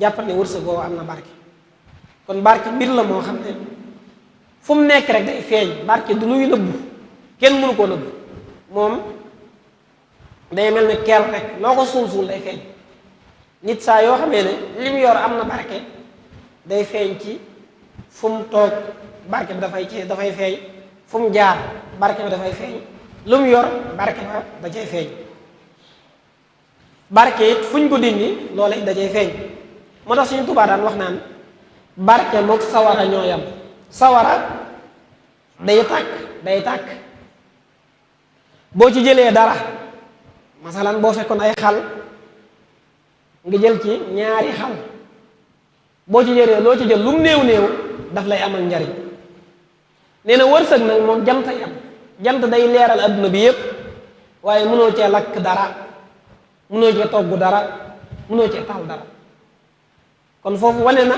S2: jàppal ne wërsëg boobu am na barke. kon barke mbir la moo xam ne fu mu nekk rek day feeñ. barke du luy nëbbu, kenn mënu koo nëbbu, moom day mel ne keel rek, loo ko suul day feeñ. nit saa yoo xamee ne li mu yor am na barke day feeñ ci fu mu toog, barke bi dafay feeñ, fu mu jaar barke bi dafay feeñ, lu mu yor barke ba da cay feeñ. barke it fu ñu ko dindi loola it da cay feeñ. moo tax Sëñ Tuubaa daan wax naan barke mook sawara ñoo yam. sawara day tàkk boo ci jëlee dara, masalan boo fekkoon ay xal nga jël ci ñaari xal, boo ci jëlee loo ci jël lu mu néew daf lay amal njariñ. nee na wërsëg nag moom jant yam jant day leeral adduna bi yépp waaye mënoo cee lakk dara, mënoo cee togg dara, mënoo cee taal dara. kon foofu wane na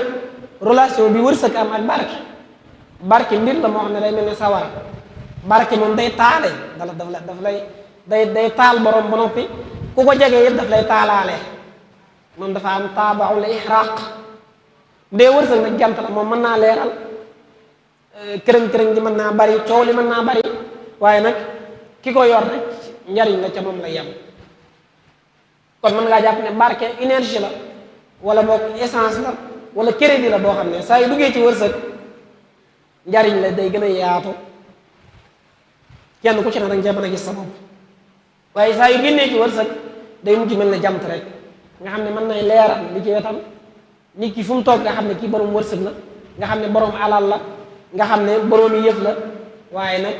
S2: relation bi wërsëg am ak barke. barke mbir la moo xam ne day mel ne sawara. barke moom day taale daf lay day taal borom ba noppi ku ko jegee yëpp daf lay taalaale. moom dafa am taabaul ihraq. bu dee wërsëg nag jant la moom mën naa leeral kërëng-kërëng ji mën naa bari, coow li mën naa bari, waaye nag ki ko yor rek njariñ la ca moom lay yem. kon mën ngaa jàpp ne barke énergie la wala boog essence la wala crédit la boo xam ne saa yu duggee ci wërsëg njariñ la day gën a yaatu, kenn ku ci ne danga cee mën a gis sa bopp. waaye saa yu génnee ci wërsëg day mujj mel ne jant rek nga xam ne mën nay leeral li ci wetam nit ki fu mu toog nga xam ne kii borom wërsëg la, nga xam ne borom alal la, nga xam ne borom yi yëf la, waaye nag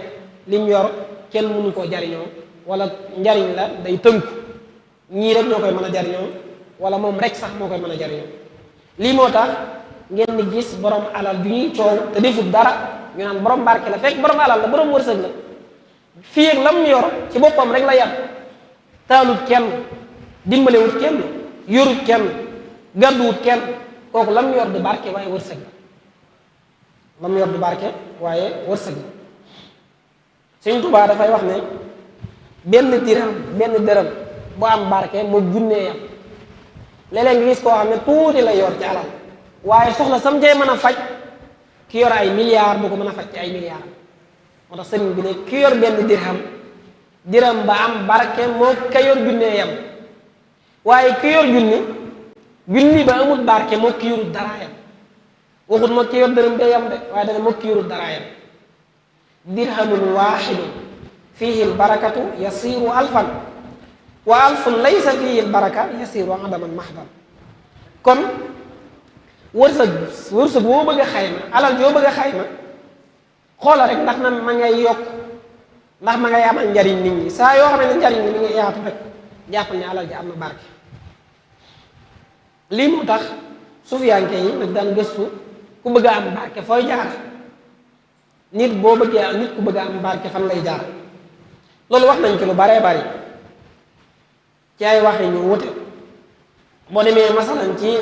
S2: lim yor kenn mënu koo jariñoo wala njariñ la day tënku ñii rek ñoo koy mën a jariñoo wala moom rek sax moo koy mën a jariñoo. lii moo tax ngeen di gis borom alal ju ñuy coow te defut dara ñu naan borom barke la, fekk borom alal la, borom wërsëg la. fii ak lam yor ci boppam rek la yam, taalut kenn, dimbalewut kenn, yorut kenn, gàdduwut kenn, kooku lam yor du barke waaye wërsëg la. lam yor du barke waaye wërsëg la. Sëñ Tuubaa dafay wax ne benn dirham benn dërëm bu am barke moo junnee yam. léeg-léeg nga gis koo xam ne tuuti la yor ci alal waaye soxla sam jay mën a faj ki yor ay milliards bu ko mën a faj ci ay milliards. moo tax sëriñ bi ne ki yor benn dirham ba am barke moo ka yor junnee yam, waaye ki yor junni ba amul barke moo ki yorut dara yam. waxut moo ki yor dërëm bee yam de waaye dana moo ki yorut dara yam. dirhamun waaxidun fiihi albarakatu yasiru alfan wa alfun laysa fiihi albaraka yasiru adaman mahdan. kon wërsëg boo bëgg a xayma, alal yoo bëgg a xayma, xoola rek ndax na ma ngay yokk, ndax ma ngay amal njariñ nit ñi. saa yoo xam ne njariñ li mi ngi yaatu rek jàppal ne alal ji am na barke. lii moo tax sufiyanke yi nag daan gëstu ku bëgg a am barke fooy jaar. nit ku bëgg a am barke fan lay jaar. loolu wax nañ ci lu baree bari ci ay wax yi ñu wute. boo demee masalan ci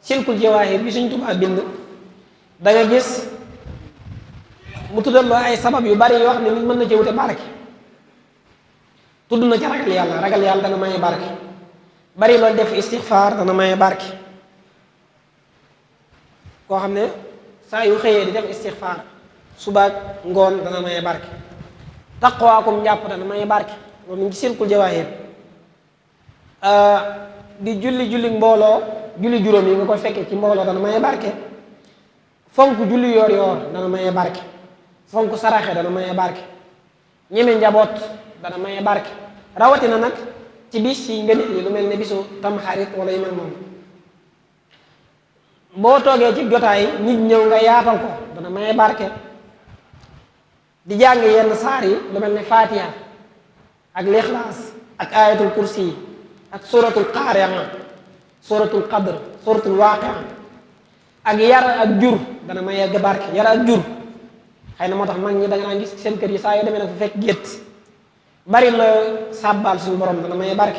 S2: silkul jawaahir bi Sëñ Tuubaa bind da nga gis mu tuddal loo ay sabab yu bari yoo xam ne nit mën na ci wute barke. tudd na ci ragal yàlla dana maye barke. bari loolu def istixfaar dana maye barke. koo xam ne saa yu xëyee di def istixfaar subaak ngoon dana maye barke. taqwaakum njàpp dana maye barke. loolu mu ngi ci silkul jawaahir. di julli mbooloo julli juróom yi nga koy fekkee ci mbooloo dana maye barke. fonk julli yoor dana maye barke. fonk saraxe dana maye barke. ñeme njaboot dana maye barke. rawatina nag ci bis yi ngëneel yi lu mel ne bisu tamxarit wala yu mel noonu. boo toogee ci jotaay nit ñëw nga yaatal ko dana maye barke. di jàng yenn saar yi lu mel ne Fatiha ak Lixlaas ak ayatul kursi yi ak suratul qaari'a, suratul qadr, suratul waaqi'a ak yar ak jur dana maye barke. yar ak jur xëy na moo tax mag ñi da nga naan gis seen kër yi saa yoo demee nag fu fekk gétt bari la sàbbaal suñu borom dana maye barke.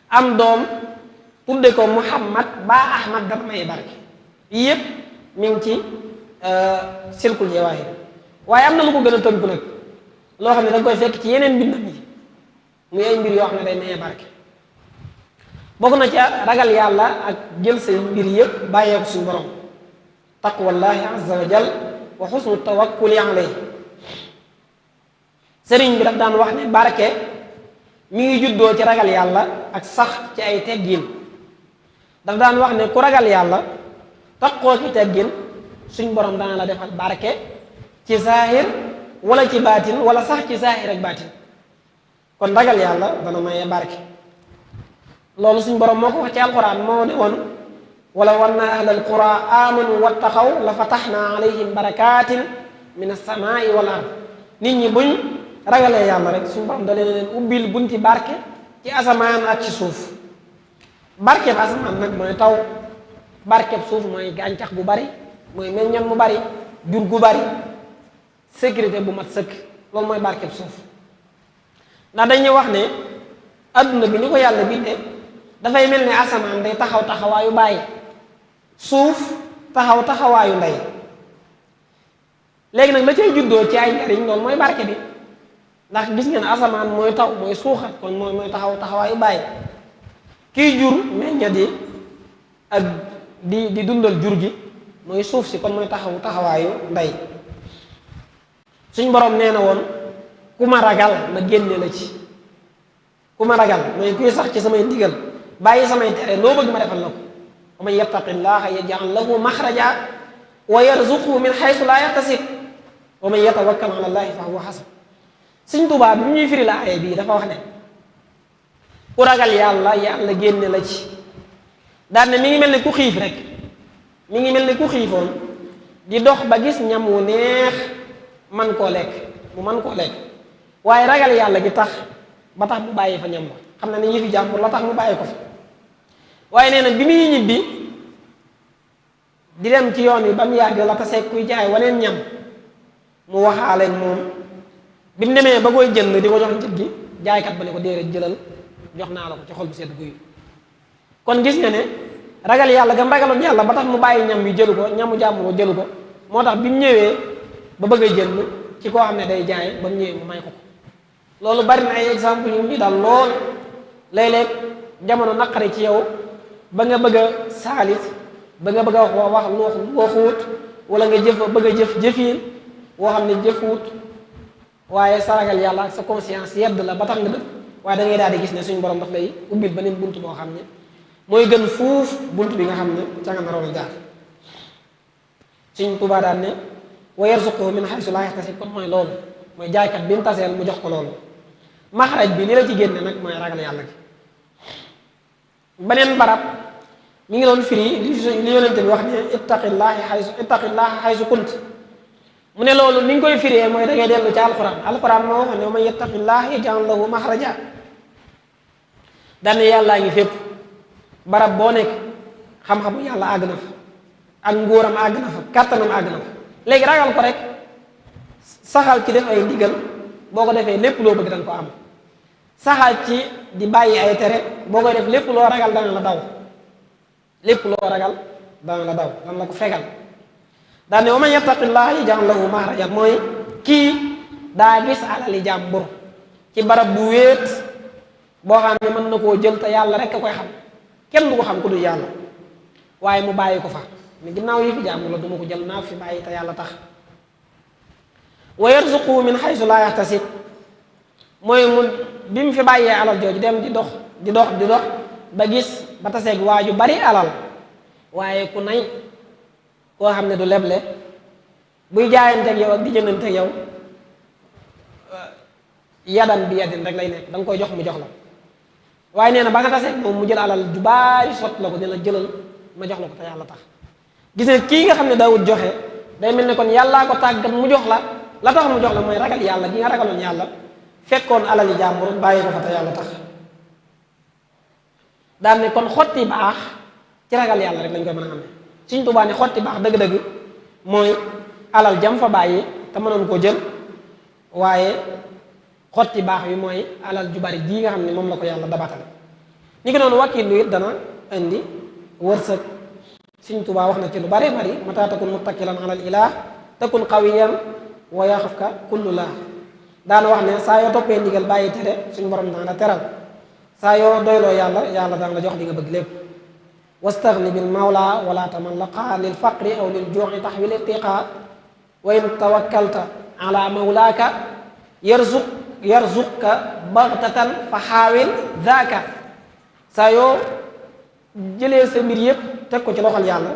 S2: am doom tudde ko Muhammad ba Ahmad dana maye barke. yii yëpp mi ngi ci silkul jawaahir. waaye am na lu ko gën a tënku nag loo xam ne danga koy fekk ci yeneen mbindam yi muy ay mbir yoo xam ne day maye barke. bokk na ca ragal yàlla ak jël say mbir yëpp bàyyee ko suñu borom. taqwallahi azza wa jal wa xusnu tawakkuli alayhi. sëriñ bi daf daan wax ne barke mi ngi juddoo ci ragal yàlla ak sax ci ay teggin. daf daan wax ne ku ragal yàlla taqoo ci teggin suñ borom dana la defal barke ci saahir wala ci baatin wala sax ci saahir ak baatin. kon ragal yàlla dana maye barke. loolu suñ borom moo ko wax ci alquran moo ne woon wala wanna ahlal qura amanu wattaqaw la fataxna alayhim barakatin min as-samaa'i wal ard. nit ñi buñ ragalee yàlla rek suñu borom da leen ubbil bunti barke ci asamaan ak ci suuf. barke bi asamaan nag mooy taw barkeb suuf mooy gàncax gu bari, mooy meññan mu bari, jur gu bari, sécurité bu mat sëkk, loolu mooy barkeb suuf. ndax dañuy wax ne adduna bi ni ko yàlla bindee dafay mel ne asamaan day taxaw taxawaayu bàyyi, suuf taxaw taxawaayu ndey. léegi nag la cay juddoo ci ay njariñ loolu mooy barke bi, ndax gis ngeen asamaan mooy taw mooy suuxat, kon mooy taxaw taxawaayu bàyyi. kiy jur meññat yi ak di dundal jur gi mooy suuf si, kon mooy taxaw taxawaayu ndey. suñ borom nee na woon ku ma ragal ma génne la ci, ku ma ragal mooy kuy sax ci samay ndigal bàyyi samay tere loo bëgg ma defal la ko. wa man yattaqillaha yaj'al lahu maxraja wa yarzuqhu min xaysu laa yaxtasib wa man yatawakkal ala llahi fa huwa xasb. Sëñ Tuubaa bi ñuy firi la aaya bii dafa wax ne ku ragal yàlla yàlla génne la ci. daan ne mi ngi mel ni ku xiif rek, mi ngi mel ni ku xiifoon di dox ba gis ñam wu neex man koo lekk, mu man koo lekk, waaye ragal yàlla gi tax ba tax mu bàyyi fa ñam ba, xam na ne yëfi jàmbur la tax mu bàyyi ko fa. waaye nee na bi muy ñibbi di dem ci yoon wi ba mu yàgg la taseeg kuy jaay waneen ñam, mu waxaaleeg moom. bi mu demee ba koy jënd di ko jox njëg gi, jaaykat ba ne ko déedéet jëlal, jox naa la ko ci xol bu sedd guyu. kon gis nga ne ragal yàlla gam ragaloon yàlla ba tax mu bàyyi ñam wi jëlu ko, ñamu jàmbur jëlu ko, moo tax bi mu ñëwee ba bëgg a jënd ci koo xam ne day jaay, ba mu ñëwee mu may ko ko. loolu bari na ay exemple yu ñu dal lool. léeg-léeg jamono naqari ci yow ba nga bëgg a saalit, ba nga bëgg a wax waxuut, wala nga bëgg a jëf jëfiin woo xam ne jëfuut, waaye sa ragal yàlla ak sa conscience yedd la ba tax nga dëpp, waaye da ngay daal di gis ne suñu borom daf lay ubbil beneen bunt boo xam ne mooy gën fuuf bunt bi nga xam ne ca nga naroon a jaar. Sëñ Tuubaa daan ne wa yarzuqhu min haysu laa yahtasib, kon mooy loolu, mooy jaaykat bi mu taseel mu jox ko loolu. maxraj bi li la ci génne nag mooy ragal yàlla gi. beneen barab mi ngi doon firi li yonente bi wax ne ittaqillaha haysu kunt. mu ne loolu ni ñu koy firee mooy da ngay dellu ci alquran moo waxoon ne man yattaqillaha yaj'al lahu maxraja. dane yàllaa ngi fépp, barab boo nekk xam-xamu yàlla àgg na fa, ak nguuram àgg na fa, kàttanam àgg na fa. léegi ragal ko rek, saxal ci def ay ndigal, boo ko defee lépp loo bëgg danga ko am. saxal ci di bàyyi ay tere, boo koy def lépp loo ragal dana la daw, lépp loo ragal dana la daw, dana la ko fegal. daane wa man yattaqillaha yaj'al lahu maxrajan mooy kii daa gis alali jàmbur ci barab bu wéet boo xam ne mën na koo jël te yàlla rek a koy xam, kenn du ko xam ku dul yàlla, waaye mu bàyyi ko fa mais ginnaaw yi fi jàmbur la du ma ko jël, naa fi bàyyi te yàlla tax. wa yarzuqhu min haysu laa yahtasib mooy mu bi mu fi bàyyee alal jooju dem di dox ba gis ba taseeg waa ju bari alal, waaye ku nay koo xam ne du leble, buy jaayanteeg yow ak di jëndanteeg yow yadan bi yadin rek lay nekk, da nga koy jox mu jox la. waaye nee na ba nga taseeg moom mu jël alal ju bari sott la ko, ne la jëlal ma jox la ko te yàlla tax. gis ne kii nga xam ne daawut joxe day mel ne kon yàllaa ko tàggat mu jox la tax mu jox la mooy ragal yàlla gi nga ragaloon yàlla, fekkoon alali jàmbur bàyyi ko fa te yàlla tax. daan ne kon xotti baax ci ragal yàlla rek lañ koy mën a amee. Sëñ Tuubaa ne xotti baax dëgg-dëgg mooy alal jam fa bàyyi te mënoon koo jël, waaye xotti baax bi mooy alal ju bari jii nga xam ne moom la ko yàlla dabatale. ñi ko doon wakkilu it dana indi wërsëg. Sëñ Tuubaa wax na ci lu bari bari, mata takun muttakilan alal ilah takun qawiyan wa yaxafka kullu laa. daana wax ne saa yoo toppee ndigal bàyyi tere suñu borom daan la teral, saa yoo doyloo yàlla yàlla daan la jox li nga bëgg lépp. wastaghni bil mawla wala tamallaqa lil faqri aw lil juu'i taxwil irtiqa wa in tawakkalta ala mawlaaka yarzuqka baghtatan fa xaawil daaka. saa yoo jëlee sa mbir yëpp teg ko ci loxol yàlla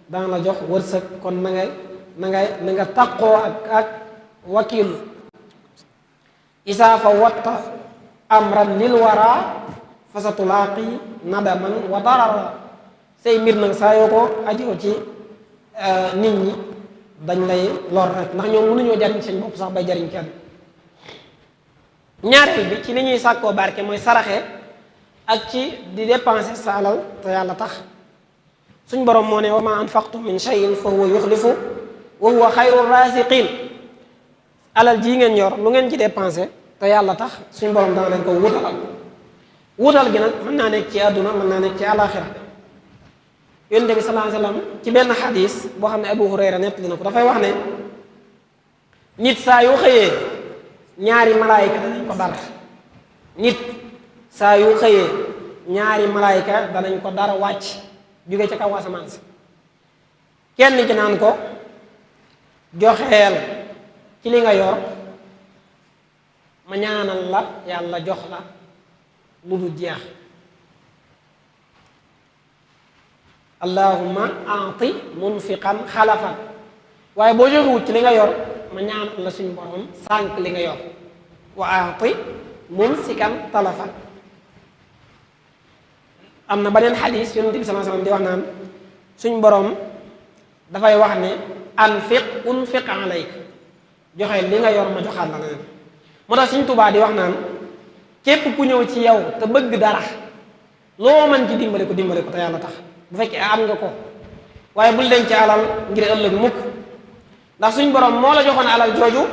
S2: dana la jox wërsëg. kon na nga taqoo ak wakiilu. isaa fa watta amran lil wara fa sa tulaaqi nadaman wa darara. say mbir nag saa yoo ko ajoo ci nit ñi dañ lay lor rek, ndax ñoom mënuñoo jariñ seen bopp sax bay jariñ kenn. ñaareel bi ci li ñuy sàkkoo barke mooy saraxe ak ci di dépenser sa alal te yàlla tax. suñ borom moo ne wa ma anfaqtum min shay'in fa huwa yuxlifu wa huwa xayru raziqin. alal jii ngeen yor lu ngeen ci dépensé te yàlla tax suñ borom dana leen ko wutalal. wutal gi nag mën naa nekk ci àdduna mën naa nekk ci àlaxira. yonent bi sallallahu alayhi wasallam ci benn xadis boo xam ne Abu Hurayra nettali na ko dafay wax ne nit saa yu xëyee ñaari malaayika danañ ko dar. nit saa yu xëyee ñaari malaayika danañ ko dar wàcc jóge ca kaw asamaan si kenn ci naan ko joxeel ci li nga yor ma ñaanal la yàlla jox la lu dul jeex. allahumma aati munfiqan xalafan. waaye boo joxewut ci li nga yor ma ñaanal la suñu borom sànq li nga yor. wa aati mumsikan talafan. am na beneen xadis yonent bi sallallahu alayhi wasallam di wax naan suñ borom dafay wax ne anfiq unfiq alayk. joxe li nga yor ma joxaat la leneen. moo tax suñ Tuubaa di wax naan képp ku ñëw ci yow te bëgg dara loo mën ci dimbale ko te yàlla tax bu fekkee am nga ko. waaye bul denc alal ngir ëllëg mukk ndax suñ borom moo la joxoon alal jooju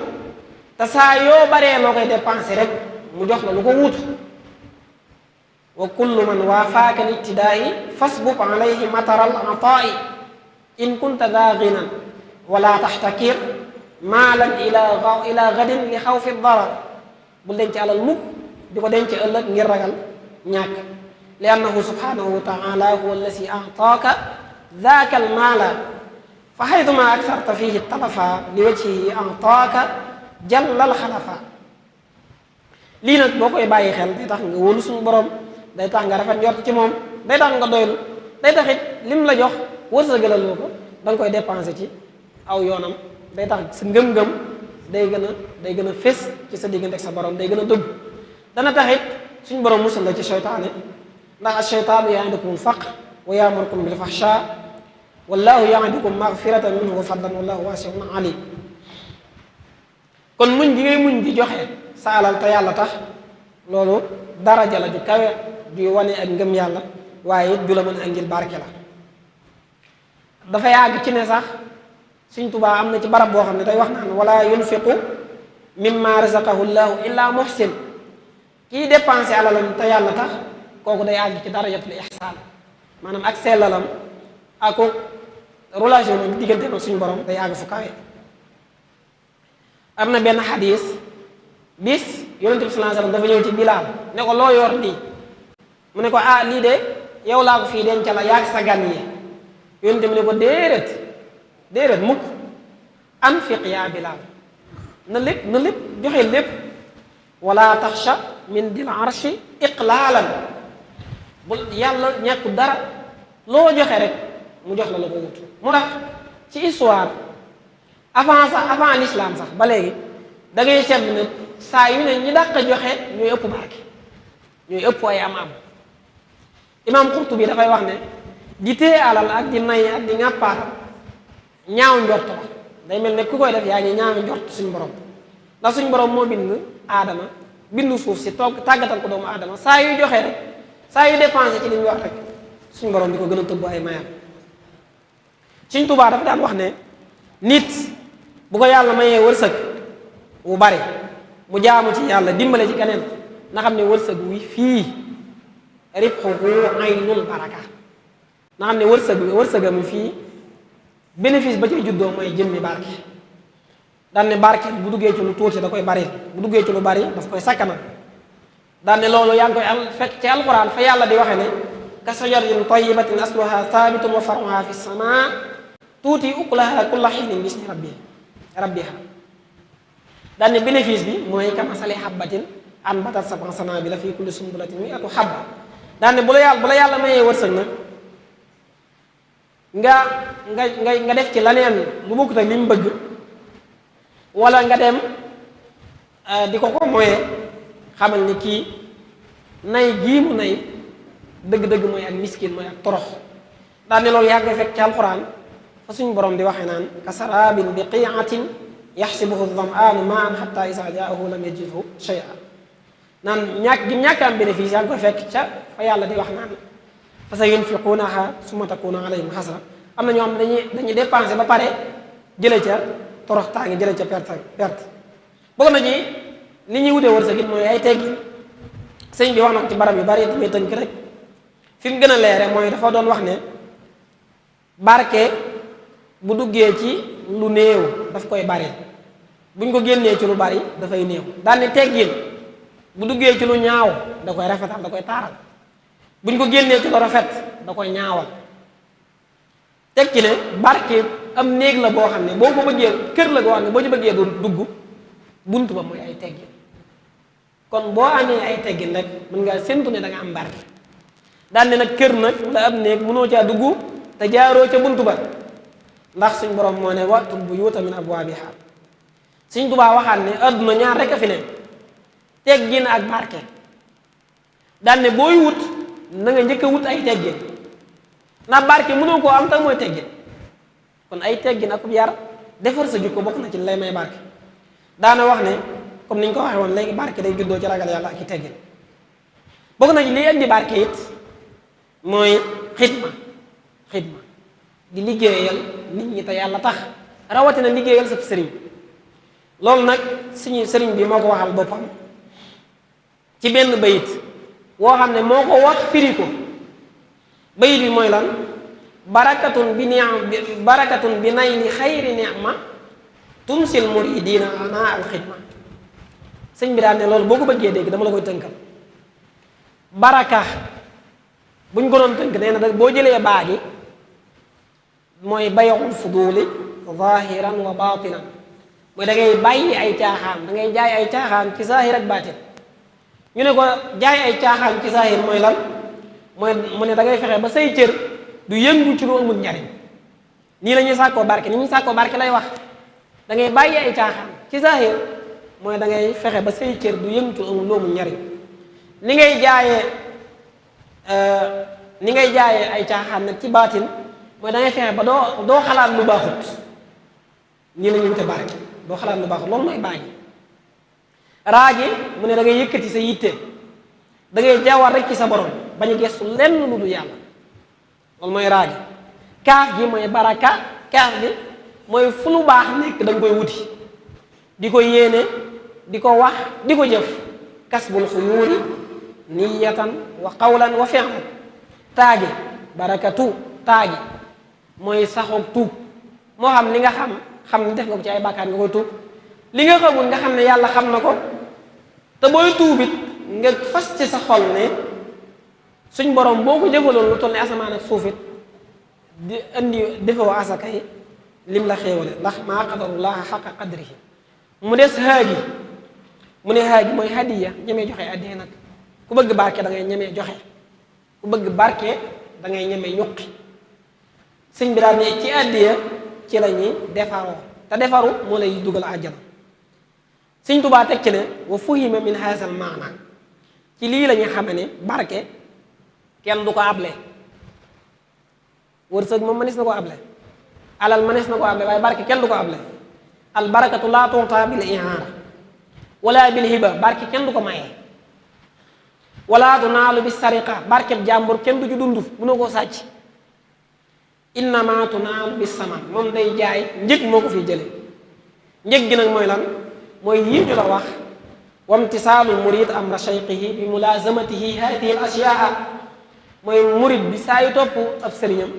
S2: te saa yoo baree loo koy dépensé rek mu jox la lu ko wuutu. wa kullu man waafaaka littidaa'i fasbub alayhi mataral ataa'i in kunta daa ginan wala taxtakir maalan ila gadin li xawfi darar. bul denc alal mukk di ko denc ëllëg ngir ragal ñàkk. li annahu subhanahu wa taala huwa allasi ataaka daaka almaala fa xaytuma aksarta fihi talafa li wajhihi ataaka jallal xalafa. lii nag boo koy bàyyi xel day tax nga wóolu suñu borom, day tax nga rafet njort ci moom, day tax nga doylu, day taxit lim la jox wërsëgalal loo ko da nga koy dépensé ci aw yoonam. day tax sa ngëm-ngëm day gën a fés ci sa diggante ak sa borom, day gën a dëgg. dana taxit suñu borom musal la ci seytaane, ndax ash-shaytaanu ya'idukumul faqr wa ya'murukum bil fahshaa wallaahu ya'idukum maghfiratan minhu wa fadlan wallaahu waasi'un aliim. kon muñ gi ngay muñ di joxe sa alal te yàlla tax, loolu daraja la ju kawe ju wane ak ngëm yàlla, waaye it du la mën a ngir barke la. dafa yàgg ci ne sax Sëñ Tuubaa am na ci barab boo xam ne day wax naan wala yunfiqu mimma razaqahu llaahu illa muhsin. kii dépensé alalam te yàlla tax kooku day àgg ci darajatul ihsaan, maanaam ak sellalam ak relation bi diggante ak suñu borom day àgg fu kawe. am na benn xadis bis yonent bi sallallahu alayhi wasallam dafa ñëw ci Bilaal ne ko loo yor nii, mu ne ko ah lii de yow laa ko fii denc la yaag sa gan yi. yonent bi ne ko déedéet mukk, anfiq yaa Bilaal, na lépp joxe lépp. wala taxsha min dil arshi iqlaalan, bul yàlla ñàkku dara, loo joxe rek mu jox la la ko wut. mu tax ci histoire avant l'islam sax ba léegi da ngay seetlu ne saa yu ne ñi dàq joxe ñooy ëpp barke, ñooy ëpp ay am imaam Qurtubi dafay wax ne di téye alal ak di nay ak di ŋàppaar ñaaw njort la. day mel ne ku koy def yaa ngi ñaaw njort suñu borom, ndax suñu borom moo bind aadama, bindu suuf si tàggatal ko doomu aadama. saa yu joxe rek, saa yu dépensé ci li ñu yor rek suñu borom di ko gën a tëbb ay mayam. Sëñ Tuubaa dafa daan wax ne nit bu ko yàlla mayee wërsëg wu bari mu jaamu ci yàlla dimbale ci keneen, na xam ne wërsëg wi fii ribhuhu aynul baraka, na xam ne wërsëgam fii bénéfice ba cay juddoo mooy jëmmi barke. daan ne barke bu duggee ci lu tuuti da koy bari, bu duggee ci lu bari daf koy sakkanal. daan ne loolu yaa ngi koy fekk ci alquran fa yàlla di waxe ne ka sajaratin tayyibatin asluha thabitun wa far'uha fi samaa tuuti ukulaha kulla hiinin bismi rabbiha. daan ne bénéfice bi mooy kamasali habbatin anbatat sab'a sanaabila fi kulli sunbulatin mi'atu habba. daan ne bu la yàlla mayee wërsëg nag nga def ci laneen lu bokkut ak li mu bëgg, wala nga dem di ko moyee, xamal ni kii nay gii mu nay dëgg-dëgg mooy ak miskin, mooy ak torox. daan ne loolu yaa ngi fekk ci alquran fa suñu borom di waxee naan ka sarabin bi qi'atin yaxsibuhu dham'aanu ma'an hatta iza ja'ahu lam yajidhu shay'an. naan ñàkk am bénéfice yaa ngi koy fekk ca fa yàlla di wax naan fa sa yunfiquunaha summa takunu alayhim hasra. am na ñoo xam ne dañuy dépensé ba pare jële ca toroxtaange jële ca perte bokk na ci li ñuy wutee wërsëg it mooy ay teggin. sëñ bi wax na ko ci barab yu bari damay tënk rek fi mu gën a leere mooy dafa doon wax ne barke bu duggee ci lu néew daf koy bari buñ ko génnee ci lu bari dafay néew. daal ne teggin bu duggee ci lu ñaaw da koy rafetal da koy taaral buñ ko génnee ci lu rafet da koy ñaawal. teg ci ne barke am néeg la boo xam ne boo ko bëggee kër la boo xam ne boo ci bëggee du dugg bunt ba mooy ay teggin. kon boo amee ay teggin rek mën ngaa séntu ne da nga am barke. daal ne nag kër nag wala am néeg mënoo caa dugg te jaaroo ca bunt ba ndax suñ borom moo ne watul buyuuta min abwaabiha. Sëñ Tuubaa waxaat ne adduna ñaar rek a fi ne teggin ak barke. daal ne booy wut na nga njëkk a wut ay teggin ndax barke mënoo koo am te mooy teggin. kon ay teggin ak yar defar sa jikko bokk na ci lay may barke. daana wax ne comme niñ ko waxee woon léegi barke day juddoo ci ragal yàlla ak i teggin. bokk na ci liy indi barke it mooy xidma di liggéeyal nit ñi te yàlla tax rawatina liggéeyal sa sëriñ. loolu nag suñu sëriñ bi moo ko waxal boppam ci benn bayit woo xam ne moo ko wax firi ko. bayit bi mooy lan barakatun bi nayli xayri ni'ma tumsil muridina ana al xidma. sëñ bi daal ne loolu boo ko bëggee dégg dama la koy tënkal. baraka buñ ko doon tënk nee na boo jëlee baa gi mooy bay'ul fuduli zahiran wa batinan mooy da ngay bàyyi ay caaxaan da ngay jaay ay caaxaan ci zahir ak baatin. ñu ne ko jaay ay caaxaan ci zahir mooy lan mooy mu ne da ngay fexe ba say cër du yëngu ci lu amul njariñ. nii la ñuy sàkkoo barke ni ñuy sàkkoo barke lay wax da ngay bàyyi ay caaxaan ci zahir mooy da ngay fexe ba say cër du yëngu ci lu amul njariñ. ni ngay jaayee ay caaxaan nag ci baatin mooy da ngay fexe ba doo xalaat lu baaxut. nii la ñuy wute barke doo xalaat lu baaxut loolu mooy baagi. raagi mu ne da ngay yëkkati sa yitte da ngay jawar rek ci sa borom bañ a gestu lenn lu dul yàlla loolu mooy raagi. kaaf gi mooy baraka kaaf gi mooy fu lu baax nekk da nga koy wuti di ko yéene di ko wax di ko jëf. kasbul xuyuuri niyatan wa qawlan wa fi'lan. taagi barakatu taagi mooy saxoog tuub moo xam li nga xam ne def nga ko ci ay bàkkaar nga koy tuub li nga xamul nga xam ne yàlla xam na ko te booy tuubit nga fas ci sa xol ne suñ borom boo ko jëfaloon lu toll ne asamaan ak suufit di indi defoo asaka yi lim la xéewale ndax maa qadarullaha xaqa qadrihi. mu des haagi mu ne haagi mooy hadiya ñemee joxe addiya nag ku bëgg barke da ngay ñemee joxe ku bëgg barke da ngay ñemee ñuqi. sëñ bi daal ne ci addiya ci la ñuy defaroo te defaru moo lay dugal àjjana. sëñ Tuubaa teg ci ne wa fuhima min haasal maana ci lii la ñuy xame ne barke kenn du ko able. wërsëg moom mënees na ko able alal mënees na ko able waaye barke kenn du ko able. al barakatu laa tuutaa bil ihaara wala bil hiba barke kenn du ko maye. wala du naalu bi sariqa barkeb jàmbur kenn du ci dund mënoo koo sàcc. innama tunaalu bi saman moom day jaay njëg moo ko fiy jële. njëg gi nag mooy lan mooy yii ñu la wax wamtisaalul murid amra shayqihi bi mulazamatihi hadihi al ashyaa mooy murid bi saa yu topp ab sëriñam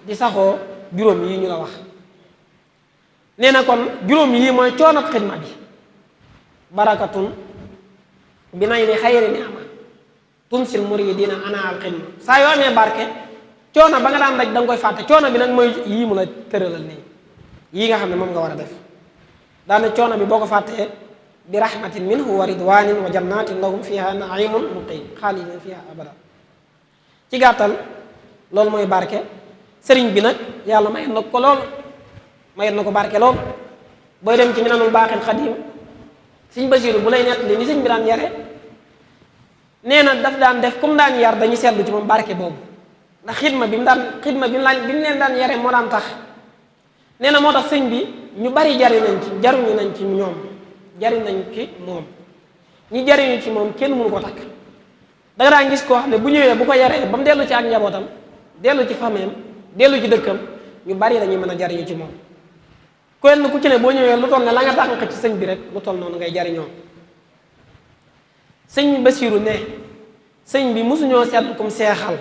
S2: di saxoo juróom yii ñu la wax. nee na kon juróom yii mooy coonab xidma bi. barakatun bi nayli xayri ni'ma tunsil muridina ana al xidma. saa yoo amee barke coono ba nga daan daj da nga koy fàtte coono bi nag mooy yii mu la tëralal nii yii nga xam ne moom nga war a def. daane coono bi boo ko fàttee bi rahmatin minhu wa ridwanin wa jannatin lahum fiha naimun muqim xaalidina fiha abada. ci gàttal loolu mooy barke. sëriñ bi nag yàlla mayet na ko lool mayet na ko barke lool. booy dem ci minanul baaxil xadim sëñ Basiiru bu lay nett li ni sëñ bi daan yare nee na daf daan def comme daan yar dañuy seetlu ci moom barke boobu ndax xidma bi mu leen daan yare moo daan tax. nee na moo tax sëñ bi ñu bari jaruñu nañ ci ñoom jariñ nañ ci moom ñi jariñu ci moom kenn mënu ko takk. da nga daan gis koo xam ne bu ñëwee bu ko yaree ba mu dellu ci ak njabootam
S3: dellu ci fameem dellu ci dëkkam ñu bari dañuy mën a jariñu ci moom. kenn ku ci ne boo ñëwee lu toll ne la nga tànq ci sëñ bi rek lu toll noonu ngay jariñoo. sëñ Basiiru ne sëñ bi mosuñoo seetlu comme seexal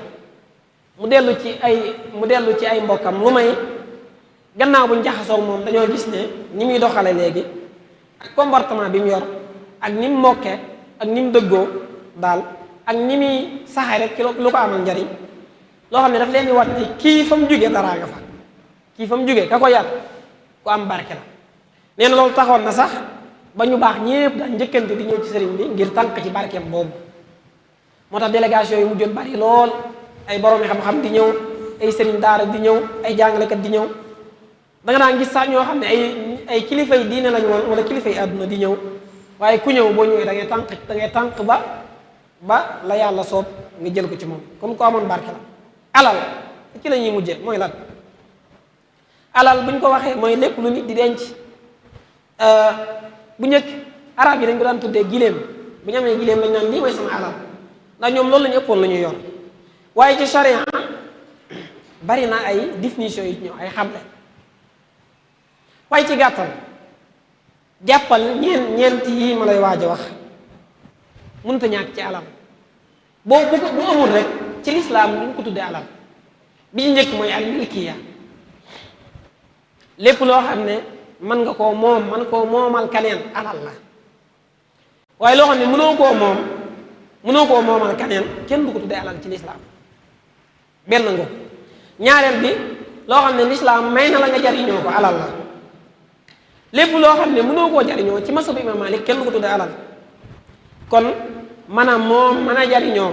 S3: mu dellu ci ay mbokkam lu may gannaaw buñ jaxasoo moom dañoo gis ne ni muy doxale léegi ak comportement bi mu yor ak ni mu mokkee ak ni mu dëggoo daal ak ni muy saxee rek ci lu ko amal njariñ loo xam ne daf leen di wat ne kii fa mu jógee daraa nga fa kii fa mu jógee ka ko yar ku am barke la. nee na loolu taxoon na sax ba ñu baax ñépp daan njëkkante di ñëw ci sëriñ bi ngir tànk ci barkeem boobu moo tax délégation yi mujjoon bari lool ay boroomi xam-xam di ñëw ay sëriñ daara di ñëw ay jàngalekat di ñëw da nga daan gis sax ñoo xam ne ay kilifa yi diine lañu woon wala kilifa yi àdduna di ñëw waaye ku ñëw boo ñëwee da ngay tànk ba la yàlla soob nga jël ko ci moom comme ko amoon barke la. alal ci la ñuy mujjee mooy lan alal bu ñu ko waxee mooy lépp lu nit di denc bu njëkk arab yi dañ ko daan tuddee giléem bu ñu amee giléem lañ naan lii mooy sama alal ndax ñoom loolu la ñu ëppoon la ñuy yor waaye ci charia bari na ay définition yi ñëw ay xamle waaye ci gàttal jàppal ñeent yi ma lay waaj a wax mënut a ñàkk ci alal bu amul rek ci lislaam duñ ko tuddee alal bi ñu njëkk mooy al milkiya lépp loo xam ne mën nga koo moom man koo moomal kaneen alal la waaye loo xam ne mënoo koo moomal kaneen kenn du ko tuddee alal ci lislaam benn nga ñaareel bi loo xam ne lislaam may na la nga jariñoo ko alal la lépp loo xam ne mënoo koo jariñoo ci masabu imam Malik kenn du ko tuddee alal kon maanaam moom mën a jariñoo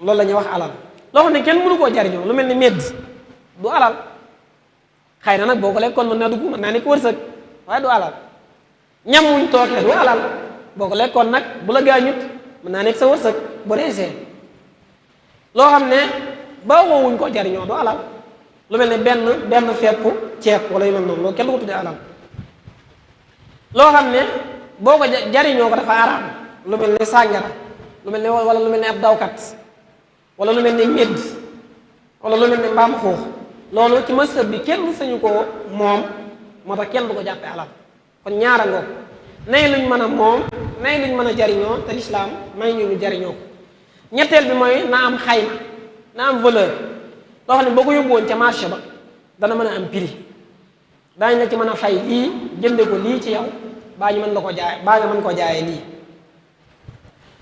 S3: loolu la ñuy wax alal loo xam ne kenn mënu koo jariñoo lu mel ni medd du alal xëy na nag boo ko lekkoon mën naa dugg mën naa nekk wërsëg waaye du alal ñam wuñ tookee du alal boo ko lekkoon nag bu la gaañut mën naa nekk sa wërsëg bu reesee loo xam ne baaxoo wuñ koo jariñoo du alal lu mel ne benn fepp ceeb wala yu mel noonu loolu kenn du ko tuddee alal loo xam ne boo ko jariñoo ko dafa araam lu mel ne sàngara lu mel ne wala lu mel ne ab dawkat wala lu mel ne medd wala lu mel ne mbaam xuux loolu ci masab bi kenn sañu koo moom moo tax kenn du ko jàppe alal kon ñaara ngoo nay luñ mën a moom nay luñ mën a jariñoo te lislaam may ñu jariñoo ko ñetteel bi mooy na am xayma na am valeur loo xam ne boo ko yóbbu woon ca marché ba dana mën a am prix daañ la ci mën a fay lii jënde ko lii ci yow baa ñu mën la ko jaay baa nga mën koo jaayee lii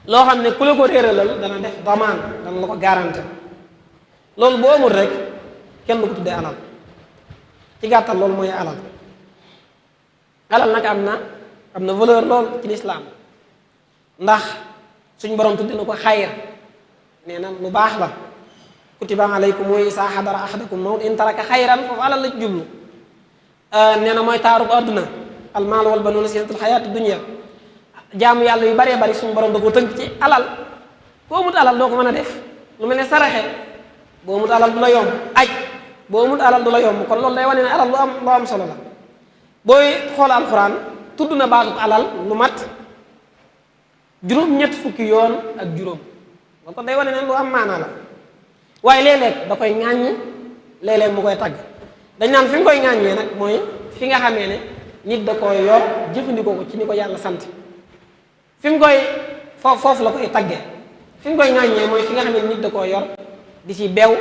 S3: loo xam ne ku la ko réeralal dana def damaan dana la ko garanté loolu boo amul rek kenn du ko tuddee alal ci gàttal loolu mooy alal nag am na valeur lool ci lislaam ndax suñ borom tudde na ko xayr nee na lu baax la kutiba alaykum wa isa xadara ahadakum mawt in taraka xayran foofu alal la ci jublu nee na mooy taarub adduna almaal wal banuuna zinatul xayaati dunya jaamu yàlla yu baree bari suñu borom da ko tënk ci alal boo amut alal doo ko mën a def lu mel ne saraxe boo amut alal du la yomb aj boo amut alal du la yomb kon loolu day wane ne alal lu am solo la booy xool alxuraan tudd na baatub alal lu mat juróom-ñett fukki yoon ak juróom loolu kon day wane ne lu am maanaa la waaye léeg-léeg da koy ŋàññ léeg-léeg mu koy tagg dañ naan fi nga koy ŋàññee nag mooy fi nga xamee ne nit da koy yor jëfandikoo ko ci ni ko yàlla sant fi mu koy foofu la koy taggee fi mu koy ŋàññee mooy fi nga xam ne nit da koo yor di ci beew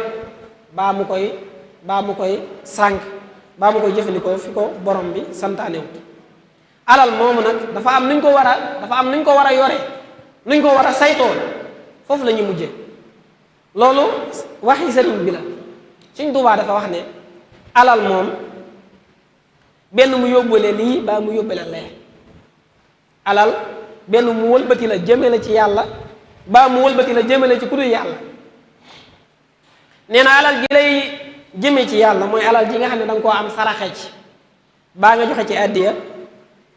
S3: baa mu koy sànq baa mu koy jëfandikoo fi ko borom bi santaanewut alal moomu nag dafa am nuñ ko war a yore nuñ ko war a saytoo foofu la ñuy mujjee loolu waxi sëriñ bi la Sëriñ Tuubaa dafa wax ne alal moom benn mu yóbbale lii baa mu yóbbale lee alal benn mu wëlbati la jëmale ci yàlla baa mu wëlbati la jëmale ci ku dul yàlla nee na alal ji lay jëme ci yàlla mooy alal ji nga xam ne danga koo am saraxe ci baa nga joxe ci àddiya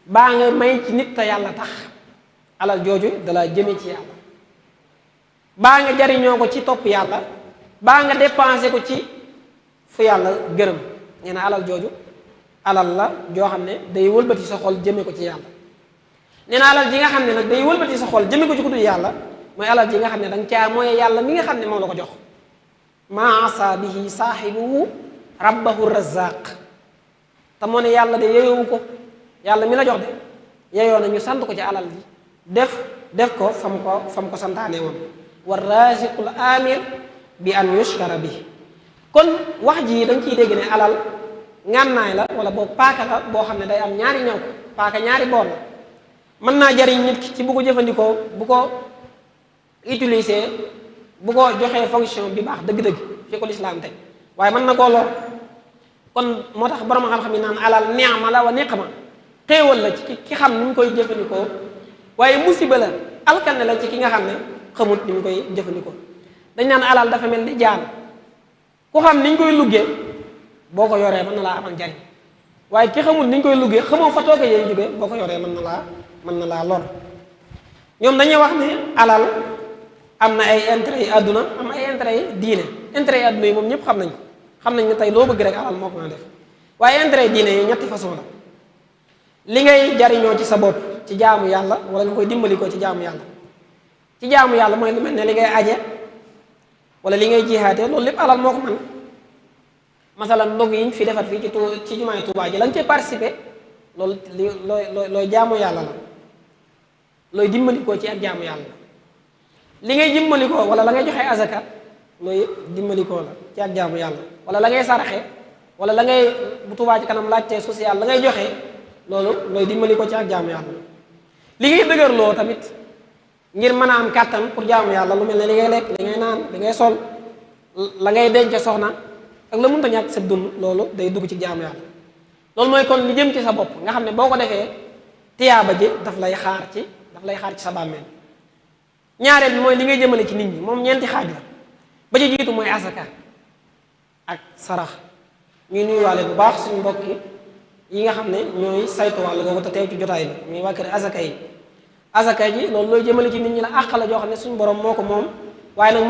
S3: baa nga may ci nit te yàlla tax alal jooju dalaa jëme ci yàlla baa nga jariñoo ko ci topp yàlla baa nga dépensé ko ci fu yàlla gërëm nee na alal jooju alal la joo xam ne day wëlbati sa xol jëme ko ci yàlla nee na alal ji nga xam ne nag day wëlbati sa xol jëme ko ci ku dul yàlla mooy alal ji nga xam ne danga caa mooy yàlla mi nga xam ne moom la ko jox maa asa bihi saaxibuhu rabbahu razaq te moo ne yàlla de yeyowu ko, yàlla mi la jox de yeyoo na ñu sant ko ci alal ji def ko fam ko santaane woon wa raziqul amir bi an yushkara bi. kon wax ji dañ ciy dégg ne alal ngànnaay la wala boo paaka la boo xam ne day am ñaari ñaw ko paaka ñaari boor la, mën naa jariñ nit ki ci bu ko jëfandikoo, bu ko utiliser, bu ko joxee fonction bi baax dëgg-dëgg fi ko lislaam teg, waaye mën na koo lor. kon moo tax borom xam-xam yi naan alal ni'ma la wa niqma, xéewal la ci ki xam ni mu koy jëfandikoo, waaye musiba la alkane la ci ki nga xam ne xamut ni mu koy jëfandikoo. dañ naan alal dafa mel ni jaan, ku xam niñ koy luggee boo ko yoree mën na laa amal njariñ, waaye ki xamul niñ koy luggee xamoo fa tooke yooyu jógee boo ko yoree mën na laa lor. ñoom dañuy wax ne alal am na ay intérêt yi àdduna, am ay intérêt yi diine. intérêt yi àdduna yi moom ñëpp xam nañ ko, xam nañ ne tey loo bëgg rek alal moo ko mën a def, waaye intérêt yi diine yi ñetti façon la. li ngay jariñoo ci sa bopp ci jaamu yàlla wala nga koy dimbali ko ci jaamu yàlla. ci jaamu yàlla mooy lu mel ne li ngay aje wala li ngay jihaatee, loolu lépp alal moo ko mën. masalan ndog yi ñu fi defar fii ci jumaay Tuubaa ji la nga cee participer loolu looy jaamu yàlla la, looy dimbali ko ci ak jaamu yàlla la. li ngay dimbali ko wala la ngay joxe azaka looy dimbali ko la ci ak jaamu yàlla, wala la ngay saraxe wala la ngay bu Tuubaa ci kanam laajte social la ngay joxe loolu looy dimbali ko ci ak jaamu yàlla. li ngay dëgërloo tamit ngir mën a am kàttan pour jaamu yàlla, lu mel ne li ngay lekk, li ngay naan, li ngay sol, la ngay denc soxna ak la mënta ñàkk sa dund, loolu day dugg ci jaamu yàlla. loolu mooy kon li jëm ci sa bopp nga xam ne boo ko defee tiyaaba ji daf lay xaar ci sa bàmmeel. ñaareel bi mooy li ngay jëmale ci nit ñi, moom ñeenti xaaj la. ba ci jiitu mooy asaka ak sarax. ñuy nuyuwaale bu baax suñu mbokki yi nga xam ne ñooy saytu wàll googu te teew ci jotaay bi muy waa kër asaka yi. asaka ji loolu looy jëmale ci nit ñi la àq la joo xam ne suñu borom moo ko moom, waaye nag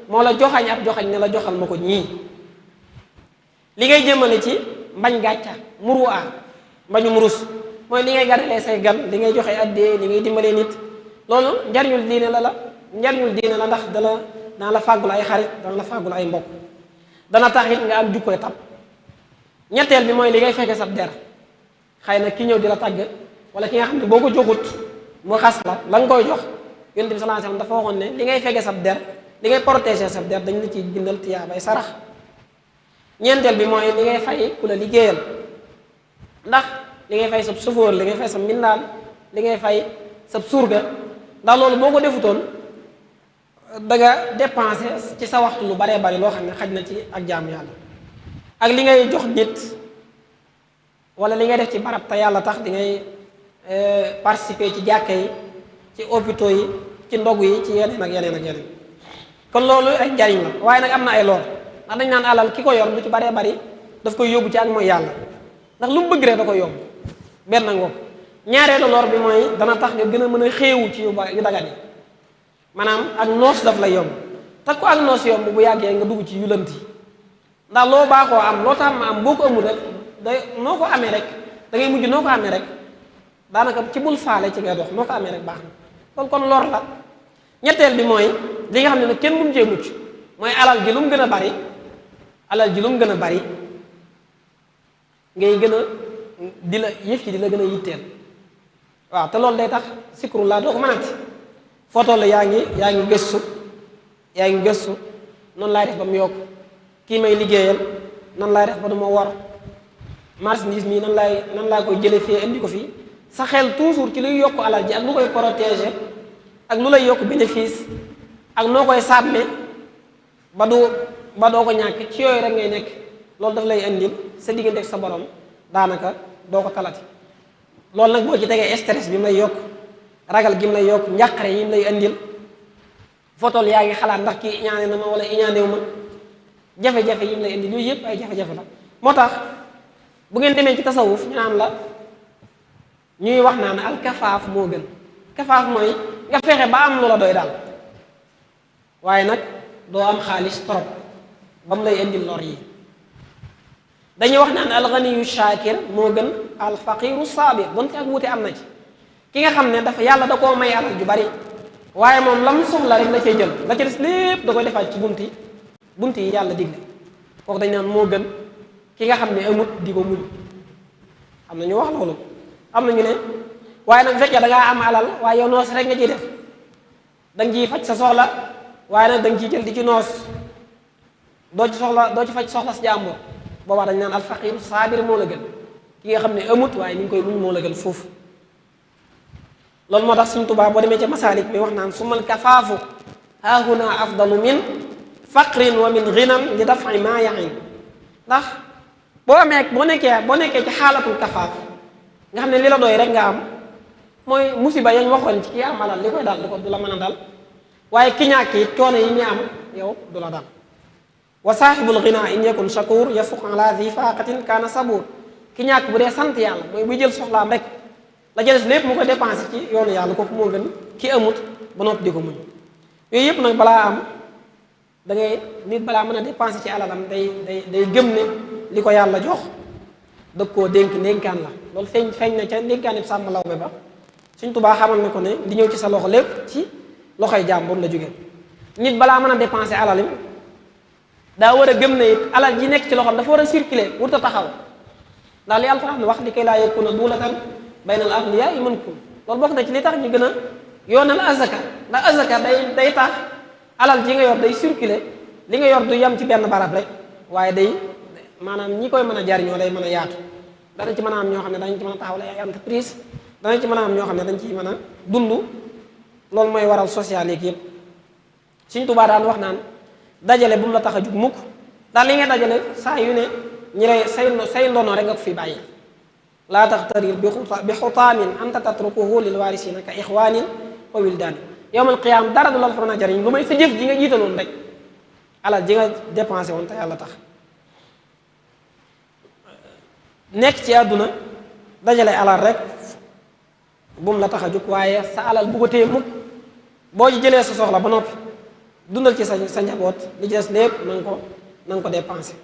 S3: moo la joxañ ab joxañ ne la joxal ma ko ñii. li ngay jëmale ci mbañ gàcca muruwaa mbañum rus mooy li ngay gàddalee say gan, li ngay joxe addee, li ngay dimbalee nit, loolu njariñul diine la ndax dana la fàggul ay xarit, dana la fàggul ay mbokk, dana tax it nga am jukkoy tab. ñetteel bi mooy li ngay fekke sab der, xëy na ki ñëw di la tàgg wala ki nga xam ne boo ko joxut mu xas la nga koy jox. Yonent bi sallallahu alayhi wasallam dafa waxoon ne li ngay fekke sab der, li ngay protéger sab der dañ la ciy bindal tiyaabay sarax. ñeenteel bi mooy li ngay fay ku la liggéeyal, ndax li ngay fay sab chauffeur, li ngay fay sab mbindaan, li ngay fay sab surga, ndax loolu boo ko defutoon da nga dépensé ci sa waxtu lu baree bari loo xam ne xaj na ci ak jaamu yàlla. ak li ngay jox nit wala li ngay def ci barab te yàlla tax di ngay participer ci jàkka yi, ci hôpitaux yi, ci ndogu yi, ci yeneen ak yeneen. kon loolu ay njariñ la, waaye nag am na ay lor. ndax dañ naan alal ki ko yor lu ci baree bari daf koy yóbbu ci ak mooy yàlla, ndax lu mu bëgg rek da koy yóbbu benn ngoog. ñaareelu lor bi mooy dana tax nga gën a mën a xéewu ci yu dagan yi, maanaam ak noos daf lay yomb. te ko ak noos yomb bu yàggee nga dugg ci yulanti, ndax loo baaxoo am loo tax ma am boo ko amul rek noo ko amee rek da ngay mujj noo ko amee rek daanaka ci bul faale ci ngay dox, noo ko amee rek baax na. loolu kon lor la. ñetteel bi mooy li nga xam ne nag kenn mënu cee mucc, mooy alal ji lu mu gën a bari ngay gën a di la yëf ci di la gën a yitteel. waaw te loolu day tax sikru laa doo ko mënati. foo toll yaa ngi gëstu noonu laay def ba mu yokk, kii may liggéeyal nan laay def ba du ma war, marchandise mii nan laa koy jële fii indi ko fii. sa xel toujours ci luy yokk alal ji ak lu koy protéger ak lu lay yokk bénéfice ak noo koy sàmme ba doo ko ñàkk, ci yooyu rek ngay nekk. loolu daf lay indil sa diggante ak sa borom daanaka doo ko talati. loolu nag boo ci tegee stress bi mu lay yokk, ragal gi mu lay yokk, njàqare yi mu lay indil, fotol yaa ngi xalaat ndax kii iñaane na ma wala iñaanewu ma, jafe-jafe yi mu lay indil yooyu yëpp ay jafe-jafe la. moo tax bu ngeen demee ci tasawuf ñu naan la ñuy wax naan alkafaaf moo gën. kafaaf mooy nga fexe ba am lu la doy daal, waaye nag doo am xaalis trop ba mu lay indil lor yi. dañuy wax naan alganiyu shaakir moo gën alfaqiru saabir, donte ak wuute am na ci. ki nga xam ne dafa yàlla da koo may alal ju bari, waaye moom lam soxla rek la cay jël, la ca des lépp da koy defaat ci bunti bunt yi yàlla digle kooku dañ naan moo gën ki nga xam ne amut di ko muñ. am na ñu wax loolu am na ñu ne waaye nag bu fekkee da ngaa am alal waaye yow noos rek nga ciy def da nga ciy faj sa soxla waaye nag da nga ciy jël di ci noos doo ci faj soxla si jàmbur boobaa dañ naan alfaqiru saabir moo la gën ki nga xam ne amut waaye ni nga koy muñ moo la gën foofu. loolu moo tax Sëriñ Tuubaa boo demee ca masaalik mi wax naan sumal kafaafu haahuna afdalu min faqrin wa min ghinan li daf'i maa yahin ndax boo nekkee ci xaalatul kafaaf nga xam ne li la doy rek nga am mooy musiba yañ waxoon ci kii am alal li koy dal du la mën a dal waaye ki ñàkk it coono yi ñu am yow du la dal. wa saaxibul ghina in yakun shakur yafuq ala zi faqatin kaana sabur ki ñàkk bu dee sant yàlla mooy buy jël soxlaam rek la jëles lépp mu ko dépensé ci yoonu yàlla kooku moo gën ki amut ba noppi di ko muñ. yooyu yëpp nag balaa am da ngay nit balaa mën a dépensé ci alalam day gëm ne li ko yàlla jox dëgg koo dénk ndénkaan la loolu feeñ na ca ndénkaan bi sàmm lawbe ba Sëriñ Tuubaa xamal ne ko ne di ñëw ci sa loxo lépp ci loxoy jàmbur la jóge nit balaa mën a dépensé alalim daa war a gëm ne it alal ji nekk ci loxoom dafa war a circuler wurta taxaw ndax li Alxuraan wax li kay laa yakuna duulatan baynal aghniyaa minkum loolu bokk na ci li tax ñu gën a yoonal azaka ndax azaka day tax alal ji nga yor day circuler li nga yor du yem ci benn barab rek waaye day maanaam ñi koy mën a jariñoo day mën a yaatu dana ci mën a am ñoo xam ne dañ ci mën a taxawal ay entreprise dana ci mën a am ñoo xam ne dañ ci mën a dund loolu mooy waral social yeeg yëpp Sëriñ Tuubaa daan wax naan dajale bu mu la tax a jug mukk daal li ngay dajale saa yu ne ñi lay say ndono rek nga ko fi bàyyi laa taxtarir bi xutaamin anta tatrukuhu lil waarisiina ka ixwaanin wa wildaani yawmal qiyaam dara du la fa mën a jariñ lu may sa jëf ji nga jiitaloon rek alal ji nga dépensé woon te yàlla tax nekk ci àdduna dajale alal rek bu mu la tax a jóg waaye sa alal bu ko téye mukk boo ci jëlee sa soxla ba noppi dundal ci sa njaboot li ci des lépp na nga ko dépensé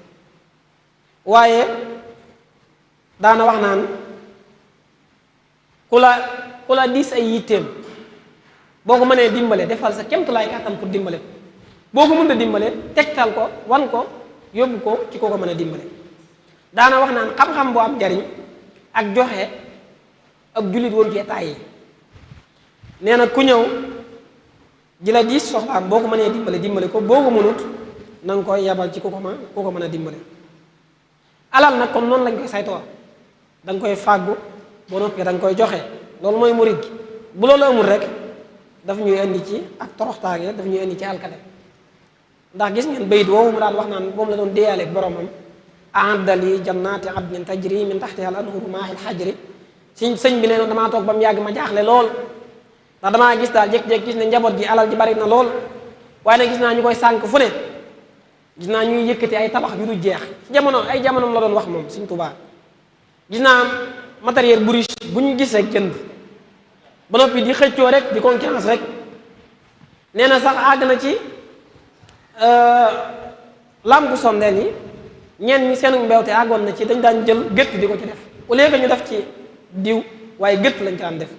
S3: waaye daana wax naan ku la diis ay yitteem boo ko mënee dimbale defal sa kemtulaay kàttan pour dimbale boo ko mën a dimbale tegtal ko wan ko yóbbu ko ci koo ko mën a dimbale daana wax naan xam-xam bu am njariñ ak joxe ab jullit waru cee tàyyi nee na ku ñëw ji la diis soxlaam boo ko mënee dimbale ko boo ko mënut na nga koy yabal ci ku ko mën a dimbale alal nag comme noonu lañ koy saytoo da nga koy fàggu boo noppee da nga koy joxe loolu mooy murid gi bu loolu amul rek daf ñuy indi ci ak toroxtaange daf ñuy indi ci alkade ndax gis ngeen bayit woowu mu daan wax naan moom la doon déeyaaleeg boromam ahaddali jannaati adnin tajri min taxtiha al anhuru maahil xajri sëñ bi nee na damaa toog ba mu yàgg ma jaaxle lool ndax damaa gis daal jékki-jékki gis ne njaboot gi alal ji bari na lool waaye nag gis naa ñu koy sànk fu ne gis naa ñuy yëkkati ay tabax yu du jeex ci ay jamonoom la doon wax moom Sëñ Tuubaa gis naa matériel bu riche bu ñu gis rek jënd ba noppi di xëccoo rek di concurrence rek nee na sax àgg na ci lampe sondeel yi ñenn ñi seenu mbewte àggoon na ci dañ daan jël gëtt di ko ci def au lieu que ñu def ci diw waaye gëtt lañ ci daan def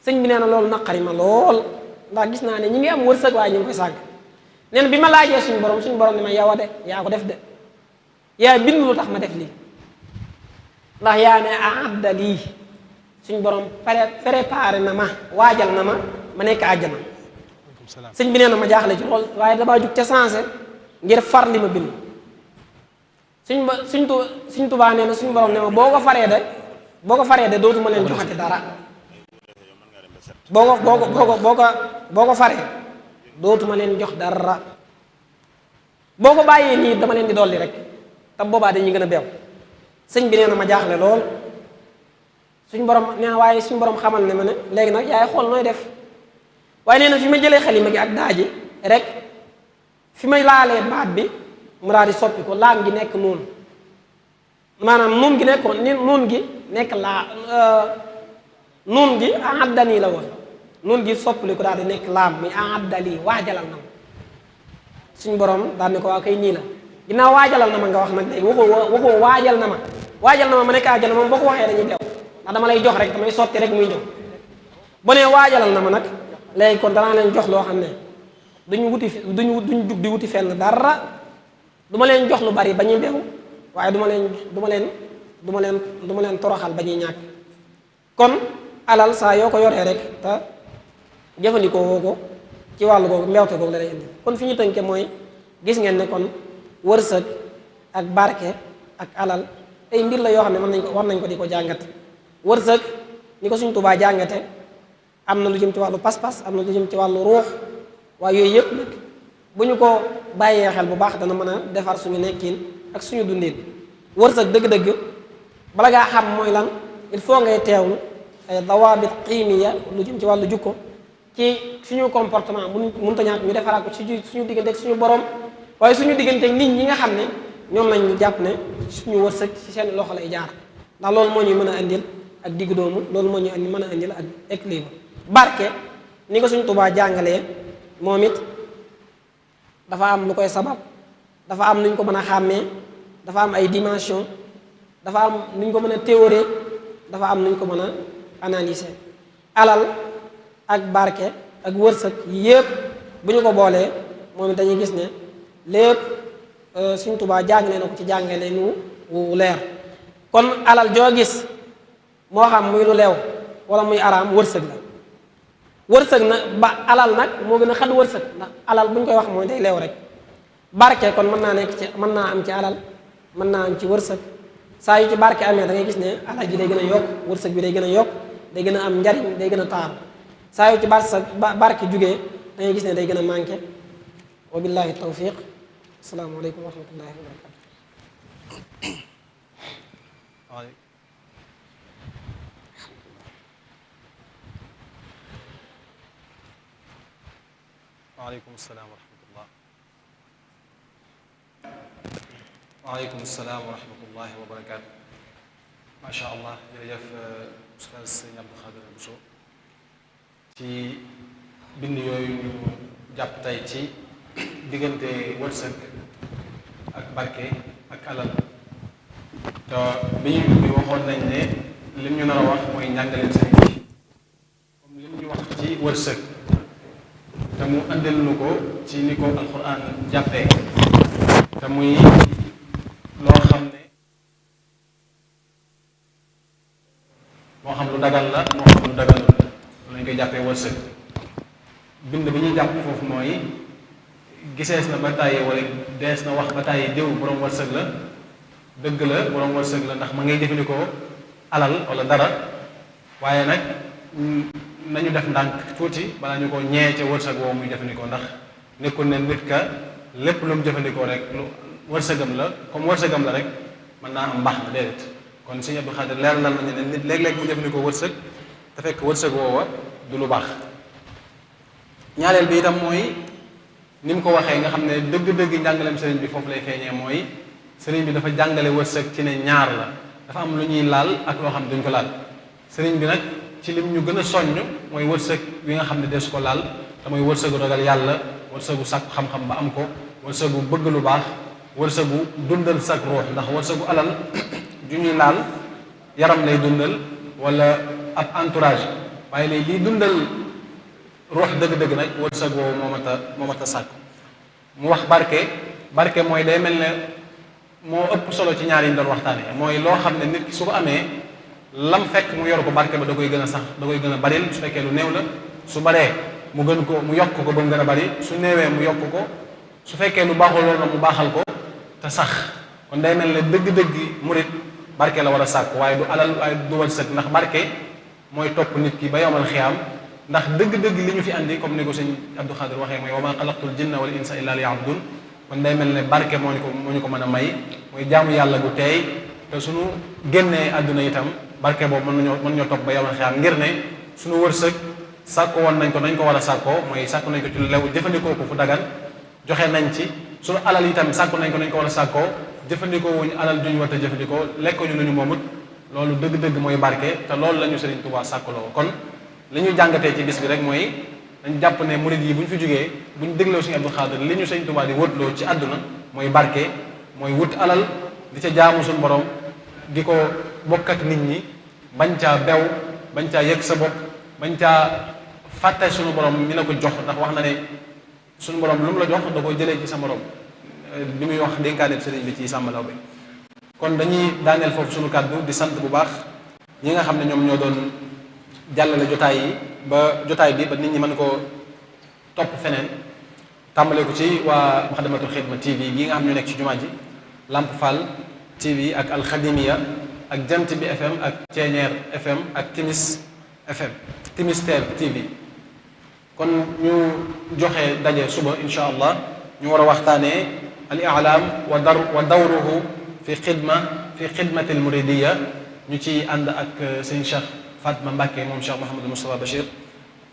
S3: sëñ bi nee na loolu naqari ma lool ndax gis naa ne ñi ngi am wërsëg waaye ñu ngi koy sàgg nee na bi ma laajee suñu borom ne ma yow a de yaa ko def de yaa bind lu tax ma def lii ndax yaa ne aadda lii suñu borom préparé na ma waajal na ma nekk àjjana sëñ bi nee na ma jaaxle ci lool waaye damaa jug ca sensé ngir far li ma bind suñ Tuubaa nee na suñu borom ne ma boo ko faree de dootuma leen joxati dara boo ko faree dootuma leen jox dara boo ko bàyyee nii dama leen di dolli rek te boobaa dañuy gën a beew sëñ bi nee na ma jaaxle lool suñ borom nee na waaye suñ borom xamal ne ma ne léegi nag yaay xool nooy def waaye nee na fi ma jëlee xalima gi ak daaji rek fi may laalee baat bi mu daal di soppi ko laam gi nekk noonu maanaam nuun gi nekkoon nuun gi nekk nuun gi ahaddani la woon nuun gi soppali ko daal di nekk laam mi ahaddali waajalal na ma suñ borom daal ne ko waa kay nii la ginnaaw waajalal na ma nga wax nag day waxoo waajal na ma ma nekk àjjana moom boo ko waxee dañuy deew ndax dama lay jox rek damay sotti rek muy ñëw bu nee waajalal na ma nag léegi kon danaa leen jox loo xam ne duñu jug di wuti fenn dara. du ma leen jox lu bari ba ñuy bew waaye du ma leen toroxal ba ñuy ñàkk. kon alal saa yoo ko yoree rek te jëfandikoo woo ko ci wàllu googu mbewte googu la lay indi. kon fi ñu tënke mooy gis ngeen ne kon wërsëg ak barke ak alal ay mbir la yoo xam ne war nañ ko di ko jàngat. wërsëg ni ko Sëriñ Tuubaa jàngate am na lu jëm ci wàllu pas-pas am na lu jëm ci wàllu ruux waaye yooyu yëpp nag bu ñu ko bàyyee xel bu baax dana mën a defar suñu nekkin ak suñu dundin. wërsëg dëgg-dëgg bala ngaa xam mooy lan il faut ngay teewlu ay dawaabit qiimiya lu jëm ci wàllu jukko ci suñu comportement mënut a ñàkk ñu defaraat ko ci suñu diggante ak suñu borom waaye suñu diggante ak nit ñi nga xam ne ñoom lañ ñu jàpp ne suñu wërsëg ci seen loxo lay jaar ndax loolu moo ñuy mën a indil ak diggu doomu loolu moo ñuy mën a indil ak équilibre. barke ni ko Sëriñ Tuubaa jàngalee moom it dafa am lu koy sabab dafa am nu ñu ko mën a xàmmee dafa am ay dimension dafa am nu ñu ko mën a théorie dafa am nu ñu ko mën a analyser. alal ak barke ak wërsëg yépp bu ñu ko boolee moom it dañuy gis ne lépp Sëriñ Tuubaa jàngale na ko ci jàngale nu leer. kon alal joo gis moo xam muy lu leew wala muy araam wërsëg la. wërsëg na ba alal nag moo gën a xat wërsëg ndax alal bu ñu koy wax mooy day leew rek. barke kon mën naa am ci alal mën naa am ci wërsëg saa yu ci barke amee da ngay gis ne alal ji day gën a yokk wërsëg bi day gën a yokk day gën a am njariñ day gën a taaru saa yu ci barke jugee da ngay gis ne day gën a manqué. wa billahi tawfiq. asalaamaaleykum wa rahmatullahi wa barakatu.
S1: waaleykum salaam wa rahmatullah. waaleykum salaam wa rahmatullahi wa barakaatu. macha allah jërëjëf Oustaz Sëñ Abdou Khadir Bousso ci bind yooyu ñu jàpp tey ci diggante wërsëg ak barke ak alal te bi ñu bi waxoon nañ ne lim ñu nar a wax mooy njàngaleem sëriñ bi comme lim ñu wax ci wërsëg te mu andil nu ko ci ni ko alquran jàppee te muy loo xam ne moo xam lu dagal la moo xam lu dagalul la lañ koy jàppee wërsëg. bind bi ñuy jàpp foofu mooy gisees na ba tàyyi wala dees na wax ba tàyyi diw borom wërsëg la dëgg la borom wërsëg la ndax ma ngay jëfandikoo alal wala dara waaye nag nañu def ndànk tuuti balaa ñu ko ñee ca wërsëg woowu muy jëfandikoo ndax nekkul ne nit ka lépp lu mu jëfandikoo rek lu wërsëgam la comme wërsëgam la rek mën naa am mbaax na déedéet. kon Sëñ Abdou Khadir leer lal nañu ne nit léeg-léeg mu jëfandikoo wërsëg te fekk wërsëg woowa du lu baax. ñaareel bi itam mooy ni mu ko waxee nga xam ne dëgg-dëgg njàngaleem sëriñ bi foofu lay feeñee mooy sëriñ bi dafa jàngale wërsëg ci ne ñaar la dafa am lu ñuy laal ak loo xam ne duñ ko laal. sëriñ bi nag ci lim ñu gën a soññ mooy wërsëg wi nga xam ne deesu ko laal te mooy wërsëgu ragal yàlla wërsëgu sàkku xam-xam ba am ko wërsëgu bëgg lu baax wërsëgu dundal sak ruux ndax wërsëgu alal ju ñuy laal yaram lay dundal wala ab entourage waaye léegi liy dundal ruux dëgg-dëgg nag wërsëg woowu moo mat a sàkk. mu wax barke mooy day mel ne moo ëpp solo ci ñaar yi ñu doon waxtaanee mooy loo xam ne nit ki su ko amee lam fekk mu yor ko barke ba da koy gën a sax da koy gën a baril su fekkee lu néew la su baree mu gën ko mu yokk ko ba mu gën a bari su néewee mu yokk ko su fekkee lu baaxul loolu na mu baaxal ko te sax kon day mel ne dëgg-dëgg murit barke la war a sàkk waaye du alal waaye du wërsëg ndax barke mooy topp nit ki ba yowmal xiyaam ndax dëgg-dëgg li ñu fi andi comme ni ko sëñ Abdou Khadir waxee mooy wa maa xalaqtul jinna wal insa illa liya'budun kon day mel ne barke moo ñu ko mën a may mooy jaamu yàlla gu teey te suñu génnee àdduna itam barke boobu mën ñoo topp ba yowmal xiyaam ngir ne suñu wërsëg sàkko woon nañ ko war a sàkkoo mooy sàkku nañ ko ci lu lew jëfandikoo ko fu dagan joxe nañ ci suñu alal itam sàkku nañ ko war a sàkkoo jëfandikoo wuñu alal duñu war a jëfandikoo lekk ñu lu ñu moomut loolu dëgg-dëgg mooy barke te loolu la ñu Sëriñ Tuubaa sàkkuloo kon li ñu jàngatee ci bis bi rek mooy dañ jàpp ne murid yi bu ñu fi jógee bu ñu dégloo Sëriñ Abdou Khadir li ñu Sëriñ Tuubaa di wëtloo ci àdduna mooy barke mooy wut alal di ca jaamu suñu borom di ko bokk ak nit ñi bañ caa bew bañ caa yëg sa bopp bañ caa fàtte suñu borom mi la ko jox ndax wax na ne suñu borom lu mu la jox da koy jëlee ci sa morom li muy wax dénkaane sëriñ bi ci Samba Laobé. kon dañuy daaneel foofu suñu kàddu di sant bu baax ñi nga xam ne ñoom ñoo doon jàllale jotaay yi ba jotaay bi ba nit ñi mën koo topp feneen tàmbale ko ci waa Moukhaddamatoul Khidma TV gi nga xam ñu nekk ci jumaa ji, Lamp Fall TV ak Alxadimiya ak Jant bi FM ak Ceeñeer FM ak Timis FM Timis TV. kon ñu joxe daje suba insha allah ñu war a waxtaanee al i'laam wa dawruhu fi xidmati al muridiya ñu ci ànd ak sëñ Cheikh Fatma Mbacke moom Cheikh Mouhamadou Moustapha Bachir.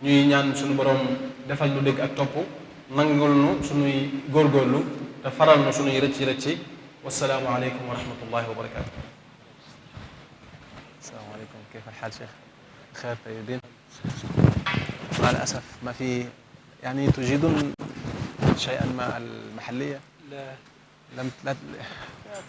S1: ñuy ñaan suñu borom defal nu dégg ak topp nangul nu suñuy góorgóorlu te faral nu suñuy rëcci wassalaamu aleykum wa rahmatullahi wa barakatu. assalaamu aleykum kayfa alxaal Cheikh xeer tayyibin. مع الأسف ما في يعني تجدون شيئا مع المحلية؟ لا لم لا